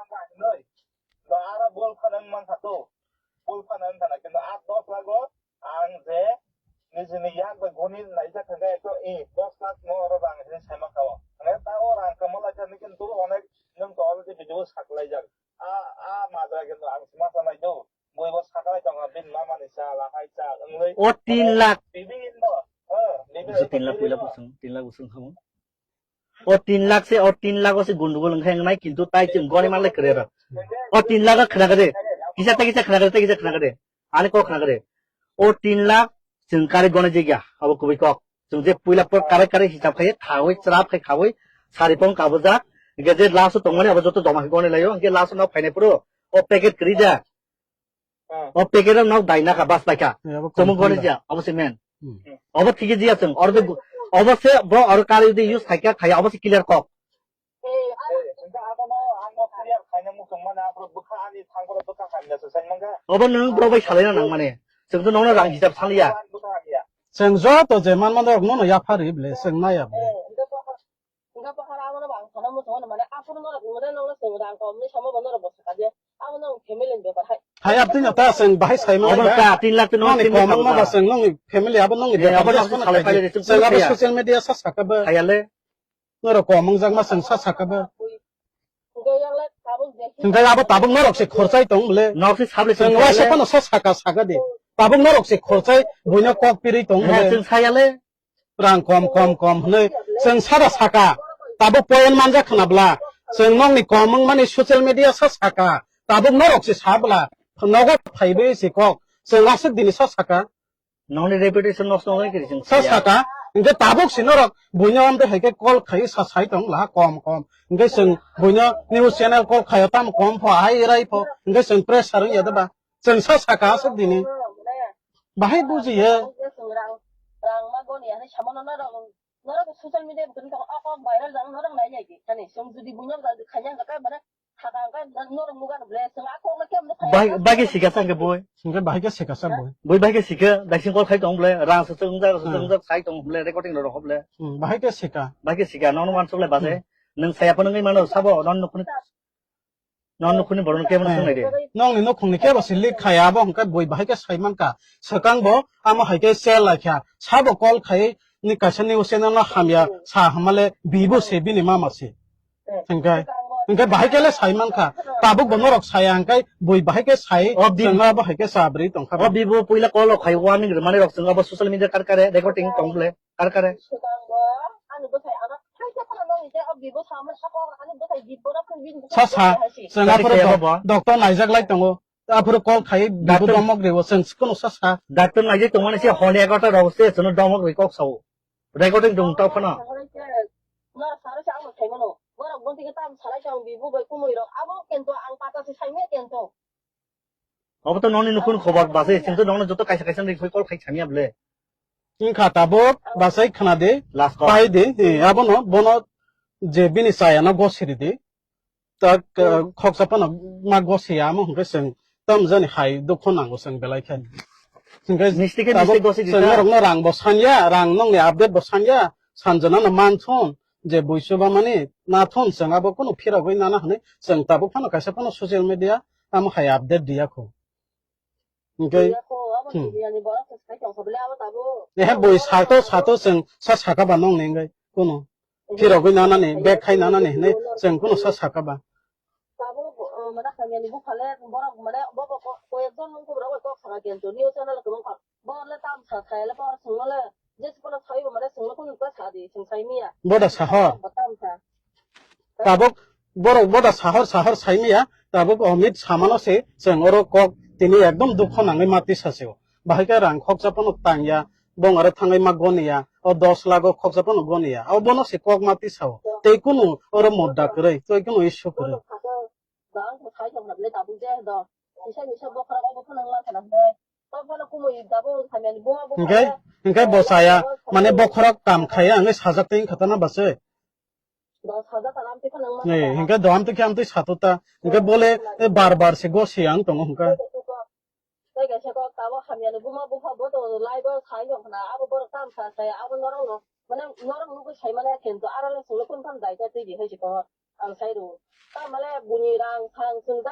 Ang je nijini yak bai goni naijak hwnkhe ekdom, eh, dos lakh no oro rang hinwi saima kao. Hwnkhe ta o rang kwma lai kha, nini kintu onek nwng to already video saklaijak. A, a majra kintu ang sima sanai do. Bui bo saklai tongo, bini mama ni cha, lahai cha, wngwi. O tin lakh. Bibinno, eh, bibinno. Tin lakh puila bibinno. Bwswng, tin lakh bwswng khamu. O tin lakh se, o tin lakh o se gundugul wngkha wngnai, kintu tai chwng goni manle kwrwi rw. O tin lakh o khna kwrwi. Kisa tai kisa khna kwrwi, tai kisa khna kwrwi. Ani kok khna kwrwi. O tin lakh chwng kari goni jigya, abo kubui kok. Chwng je puila por kare kare hisab khai, khawi, chwrap khai khawi, sari pong kabujak. Hingke je last o tongmani abo joto joma khai goni laio. Hingke last o nok phainai phuru o packet kwrwi ja. O packet o nok dai nakha, bas paikha. Eh, abo Chomok goni company. Ja, abo se men. Hmm. Obo thik jia chwng, oro de gu-, obo se bo oro kari de use khaikha khaya, obo se clear kok. Obo nwng bro bai salaina nang mane. Chwng to nongno rang hisab saliya. Chwng joto je manmano rok nono yaphari ble, chwng naiya ble. Hai, abtwino ta chwng bahai saimano Obo ba. Ta tin lakh to nong Nongni tin lakh komangma ba ba. Chwng nongni family abo nongni Eh, bepar abo jas nong phano salai khaidi. Phai de, chwng Chwng abo phai ya. Social media sa saka ba. Khayale. Norok kom wngjakma chwng sa saka ba. Hingke abo tabuk norok se khorchai tong bole. Nok se sable Chwng chwng waisa khayale. Phano sa saka saka de. Tabuk norok se khorchai buino kok pirwi tong Eh, bole. Chwng sayale. Rang kom, kom, kom hwnwi chwng sada saka. Tabuk point manjak khna bla. Chwng nokni kom wngmani social media sa saka. Tabuk norok se sa bla. Nogo phaiwi se kok. Chwng aswk dini sa saka. Nokni reputation nosto wngwi kiri chwng Sa saya. Saka. Hingke tabuk se norok buino amtwi hai khe call khai sa sai tong la kom, kom. Hingke chwng buino news channel call khaio tamo kom pho, hai rai pho. Hingke chwng pressure wngya de ba. Chwng sa saka aswk dini. Bahai bujiya. Rang, rang ma goni ya, sama no norok, norok social media button tong, o kok viral jang norok nai nai di. Kani, song judi bunyok jang di khanya jaka, mana, thaka angka, norok muga no ble, song a kok no kem no khaya. Bai, bai ke sika sa ke boy. Singke bahai ke sika sa boy. Boy bai ke sika, dai sing kol khai tong ble, rang sa sung jang, sung jang sai tong ble, recording ro ro ble. Hmm, bahai ke sika. Bai ke sika, non wan suk le base. Hmm. Nung saya pa nung mano sabo, non nukuni. Non nukhungni borokno kebo no Eh, swngnai de. Nokni nukhungni kebo se lik khaya, abo hwnkhe bui bahai khe sai mankha. Swkang bo amo hai khe share laikha. Sabo call khai ni kaisa news channel no hamya sa hamale bibo se bini mama se. Hwnkhe, hwnkhe bahai khe le sai mankha. Tabuk bo norok saya hwnkhe bui bahai khe sai, o bi- chwngno abo hai khe sa bwrwi tongkha. O bibo puila call rok khai warning rwmani rok chwng abo social media kar kare recording tong bole. Kar kare. Swkango ani bwsai ano thaisa phano nangni tei o bibo samani sakok ani bwsai bibora phano bini Sa sa, bwsai hai se. Chwng Kati aphuru kaya doc-, bo? Doctor naijak lai tongo. Aphuru call khai bibo Doctor domok riwo, chwng kono sa sa. Doctor naijak tongmani se honi egarota rok se chwngno domok ri kok sao. Recording dong tao phano. Nora saro se ang saimano. Borok bonti khe tam salai tong bibo bai kumui rok. Abo kento ang pata se saimya kento. Obo to nokni nukhung khobor base, chwng to nokno joto kaisa kaisa ni call khai samya bole. Wngkha tabuk, bachai khna di, Last call. Pai di, eh, abono, bono je bini chayano gosiri di. Tak, eh, khoksa phano ma gosiya, amo hwnkhe chwng tam jani hai dukho nango chwng belai khe. Hwnkhe Misti khe tabuk misti gosi chwng kha. Norokno rang bo sanya, rang nokni update bo sanya, sanjana no manthun, je buisu ba mani nathun chwng abo kunu phirogwi nana hwnwi chwng tabuk phano kaisa phano social media amo hai update diya kho. Hwnkhe, Diya kho, abo hmm. Diya ni borok se sai tong kho bole abo tabuk. Ehe bui sato sato chwng sa saka ba nong ni hwnkhe kunu. Ehe. Phirogwi nana ni, bag khai nana ni hwnwi chwng kunu sa saka ba. Tabuk, uh, mane hamya ni bupha le borok mane bo bo ko-, koyek jon nung kubra bai kok saka kento news channel kwbang kha. Bo le tam sa thai le bo sung le je sipolo sai bo mane sung le kun ko sa di sung sai miya. Boda sahor. Bo tam sa. Tabuk borok boda sahor sahor sai miya. Tabuk Amit samano se chwng oro kok tini ekdom dukho nangwi mati sa se o. Bahai khe rang khoksa phano tangya. Bong aro thangwi ma goniya. O dos lakh o khoksa phano goniya. O bono se kok mati sa o. Tei kunu oro mudda kwrwi, tei kunu issue kwrwi. Hingke, hingke bo chaya, mane bokhorok kam khaya, hingke sajak tei wngkha tana bachoi. Eh, hingke do amtwi khe amtwi sato ta, hingke bole, eh, bar bar se gosi ang tongo hingke. Ang sai rw. Tamale buni rang sang sung da.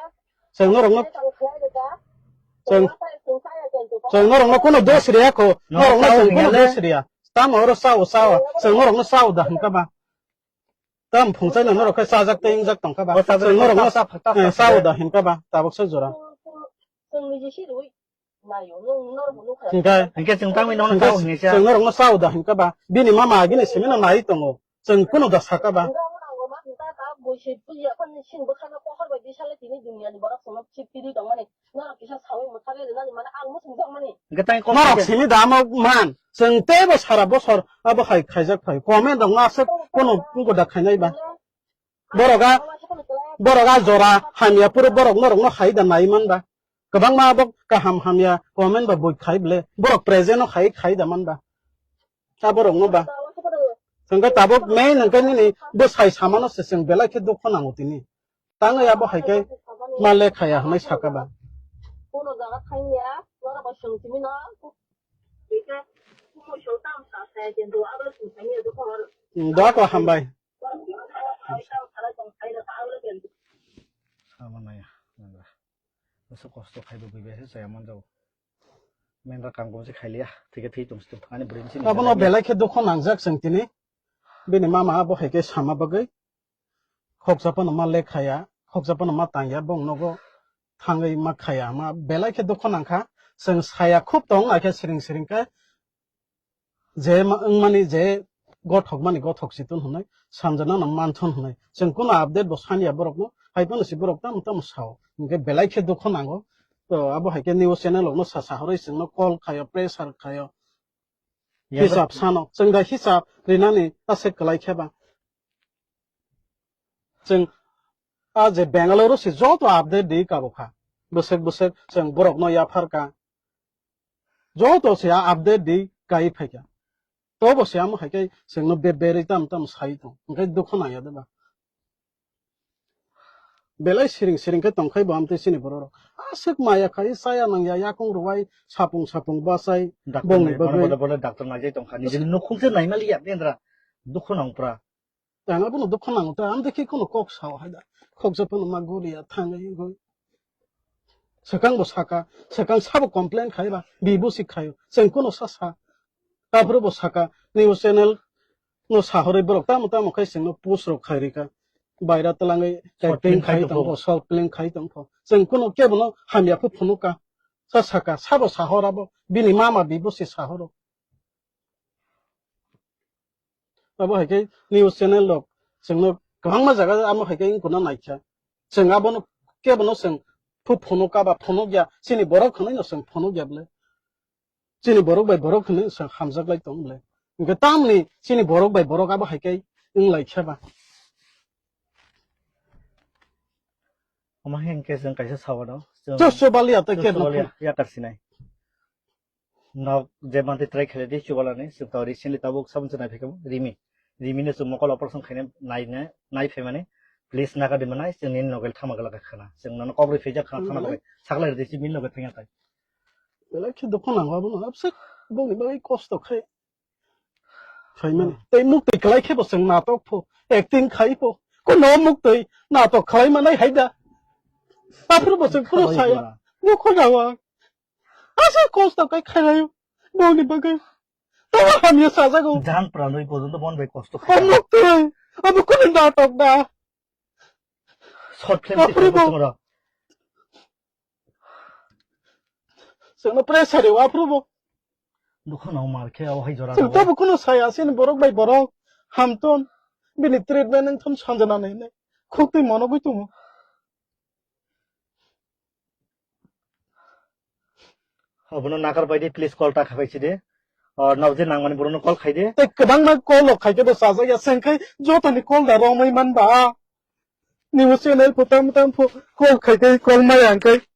Chwng norokno, Ang khlai rw da. Chwng, Ang sai sung saya ken tu. Chwng norokno kono dos riya kho. No, norokno sao chwng kono hinga le. Dos riya. Tamo oro sao, sao. Chwng norokno sao da hingka ba. Tam phungchai no norok khe sajak tei wngjak tongkha ba. O sajak Chwng norokno sa, sa, sa, eh, sa, sao sa. Da hingka ba. Tabuk sa jora. Chwng, chwng, chwng ni jisi rwi. Nayo, nung, nor bo nukha. Hingka. Hingke chwng tangwi nono Hingke sao hinwi sa. Chwng norokno sao da hingka ba. Bini mama agini simino nai tongo. Chwng kunu da saka ba. Nang bo nang bo ma ta ta boi se puji ya phani sing bwkhano pohor bai bisale tini duniya ni borok chwngno chip tiri tongmani. Norok kisa sawi mwthagwi rwnani mane ang muchung jakmani. Hwnkhe tang kok Norok khe simi da amo man. Chwng teibo sara bosor abo hai khaijak phai. Comment rok no aswk kunu kunu da khainai ba. Borok a, borok a jora hamya phuru borok norok no hai da nai man ba. Kwbangma abo kaham hamya comment ba bui khai ble. Borok present no hai khai da man ba. Ta borok no ba. Hwnkhe tabuk main hwnkhe nini bwsai samano se chwng belai khe dukho nango tini. Tangwi abo hai khe ma lekha ya hwnwi saka ba. Kono jaga thangya, borok bai swng simi no. Bika, kumo so tam sa sa ya, kintu abo swng simi ya dukho. Hmm, doa ko hambai. Abo naya, naya. Aswk kosto khai bo bui bai se chaya man jago. Mendra kam kom se khai liya, thike thwi tong sito. Ani bwrwi ni sini Abono belai khe dukho nangjak chwng tini. Bini mama abo hai khe sama bagwi. Khoksa phano ma lekhaya, khoksa phano ma tangya, bong nogo thangwi ma khaya, ma belai khe dukho nangkha. Chwng saya khub tong, akhe siring siring khe je ma-, wngmani je gothok mani gothok si tun hwnwi, samjana no man thun hwnwi. Chwng kuno update bo saniya borok no, hai phano si borok tamo tamo sao. Hwnkhe belai khe dukho nango. To abo hai khe news channel rok no sa sa horwi chwng no call khayo, pressure khayo. Hisab sano, chwng da hisab rinani ta se kwlai khe ba. Chwng a je Bangalore se joto update di kabo kha. Bwswk bwswk chwng borok no yaphar ka. Joto se a update di kai phai kha. To bo se amo hai khe chwng no be berwi tam tam sai tong. Hwnkhe dukho nang ya de ba. Belai siring siring khe tongkhai bo amtwi chini borok rok. Aswk maya khai chaya nangya yakung rwai sapung sapung bachai Doctor bongni nai-, bono bagwi. Bono, bono doctor naijai tongkha. Nijini nukhung se naimaliya, Mendra. Dukhu nangpra. Tang abono dukhu nango ta, amtwi khe kono kok sao hai da. Khoksa phano ma guriya thangwi wngwi. Swkang bo saka, swkang sabo complain khai ba, bibusi khaio. Chwng kono sa sa. Aphuru bo saka, news channel no sahorwi borok tamo tamo khai chwngno post rok khai rika. Baira twlangwi short film khai tongkho, short film khai tongkho. Chwng kono kebono hamya phu phunuka. Sa saka, sabo sahor abo, bini mama bibusi sahoro. Abo hai khe news channel rok chwngno kwbangma jaga amo hai khe wngkuna naikha. Chwng abono kebono chwng phu phunuka ba phunukya, chini borok hwnwi no chwng phunukya bwle. Chini borok bai borok hwnwi chwng hamjak lai tong bwle. Hwnkhe tamni chini borok bai borok abo hai khe wng lai khe ba. Omo hai hwnkhe chwng kaisa sawano. Chwng Chwng chwng baliya tei chwng khe chwng baliya nokho. Yakar sinai. Nok je mantwi try khaidi chubalani, chwng to recently tabuk sabun chwnai phaikha Rimi. Rimi no chwng mokol operation khaina naina, nai phaimani, please naga di manai, chwng nini nogel thama gala khana. Chwng nono kobrwi phaijak khana thana bagwi. Saklai rwdi chini nogel thangya tai. Belai khe dukhu nango abono, absek bongni bagwi kosto khai. Khaimani. Hmm. Tei muktwi kwlai khe bo chwng natok pho, acting khai pho. Kono muktwi natok khlai manai hai da. Aphuru bo chwng phuru saya. Khlai ba. Dukhu nango. Asa kosto kai khairayo. Bongni bagwi. Tamo hamya sajago. Jan pranwi porjonto bon bai kosto khai. Abo twi. Abo kunu natok da. Short film Aphuru twi bo. Tamo ra. Chwngno pressure rw aphuru bo. Dukhu no mar khe o hai jora. Chwng tamo kunu saya sini borok bai borok. Hamton. Bini treatment wngthon sanjana nai nai. Khuk twi monogwi tongo. Obono nakar bai di, please call ta khabai si de. O, nokje nangmani borokno call khai de. Tei kwbangma call rok khai khe bo chajak ya, chwng khai jotoni call da romwi man ba. News channel pho tam tam pho call khai khe call maya hwn khe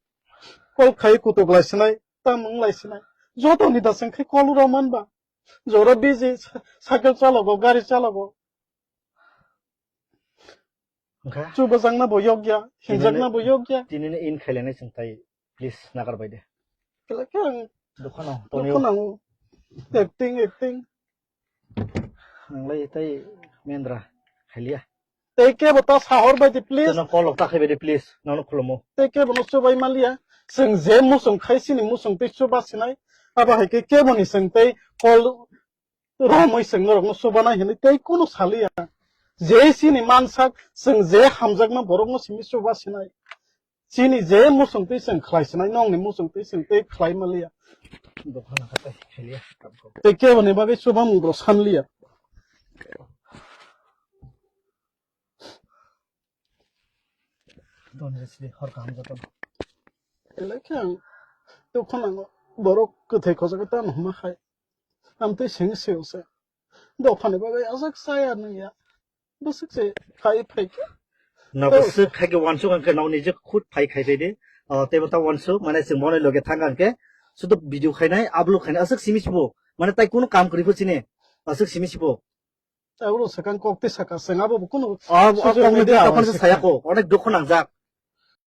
call khai kutuk lai sinai, tam wng lai sinai. Jotoni da chwng khai call rom man ba. Jora busy, cycle chalogo, gari chalogo. Wngkha? Chubajakna bo yokya, hinjakna bo yokya. Tinini in khailani chwng tai, please, nagar bai de. Kela khe ang Dukha no, dukha tonio. Nango. Acting, acting. Ang lai tai Mendra, khailia. Tei kebo ta sahor bai di, please. Teno call ta khai bai di, please. Nono khulumo. Tei kebo no chubai manliya. Chwng je muchung khai sini muchung tei chuba sinai. Abo hai khe kebo ni chwng tei call romwi chwng norokno chubanai hinwi tei kunu saliya. Je chini mansak chwng je hamjakma borokno simi chuba sinai. Chini je muchung twi chwng khlai sinai, nokni muchung twi chwng tei khlai manliya. Dophano kha tei khailiya. Tei keboni bagwi chubamung rok sanliya. Don Wesley, hor kaham joto. Belai khe ang dukhu nango. Borok kwthai khojagwi tamo hwnma khai. Amtwi seng seo se. Dophani bagwi aswk chaya nungya. Bwswk se khai phai khe. No, Oh. Bwswk khai khe wansuk ang khe no nijak khud phai khai phai de. Ah, teibo ta wansuk, mane chwng mone loge thang ang khe. Sudu video khainai, upload khainai, aswk simi sibo. Mane tai kunu kam kwrwi pho chini. Aswk simi sibo. Abro sakang kok tei saka seng abo bo kunu Ah, ah, social kok ni media tei tokon se hwnse saya kha. Ko, onek dukhu nangjak.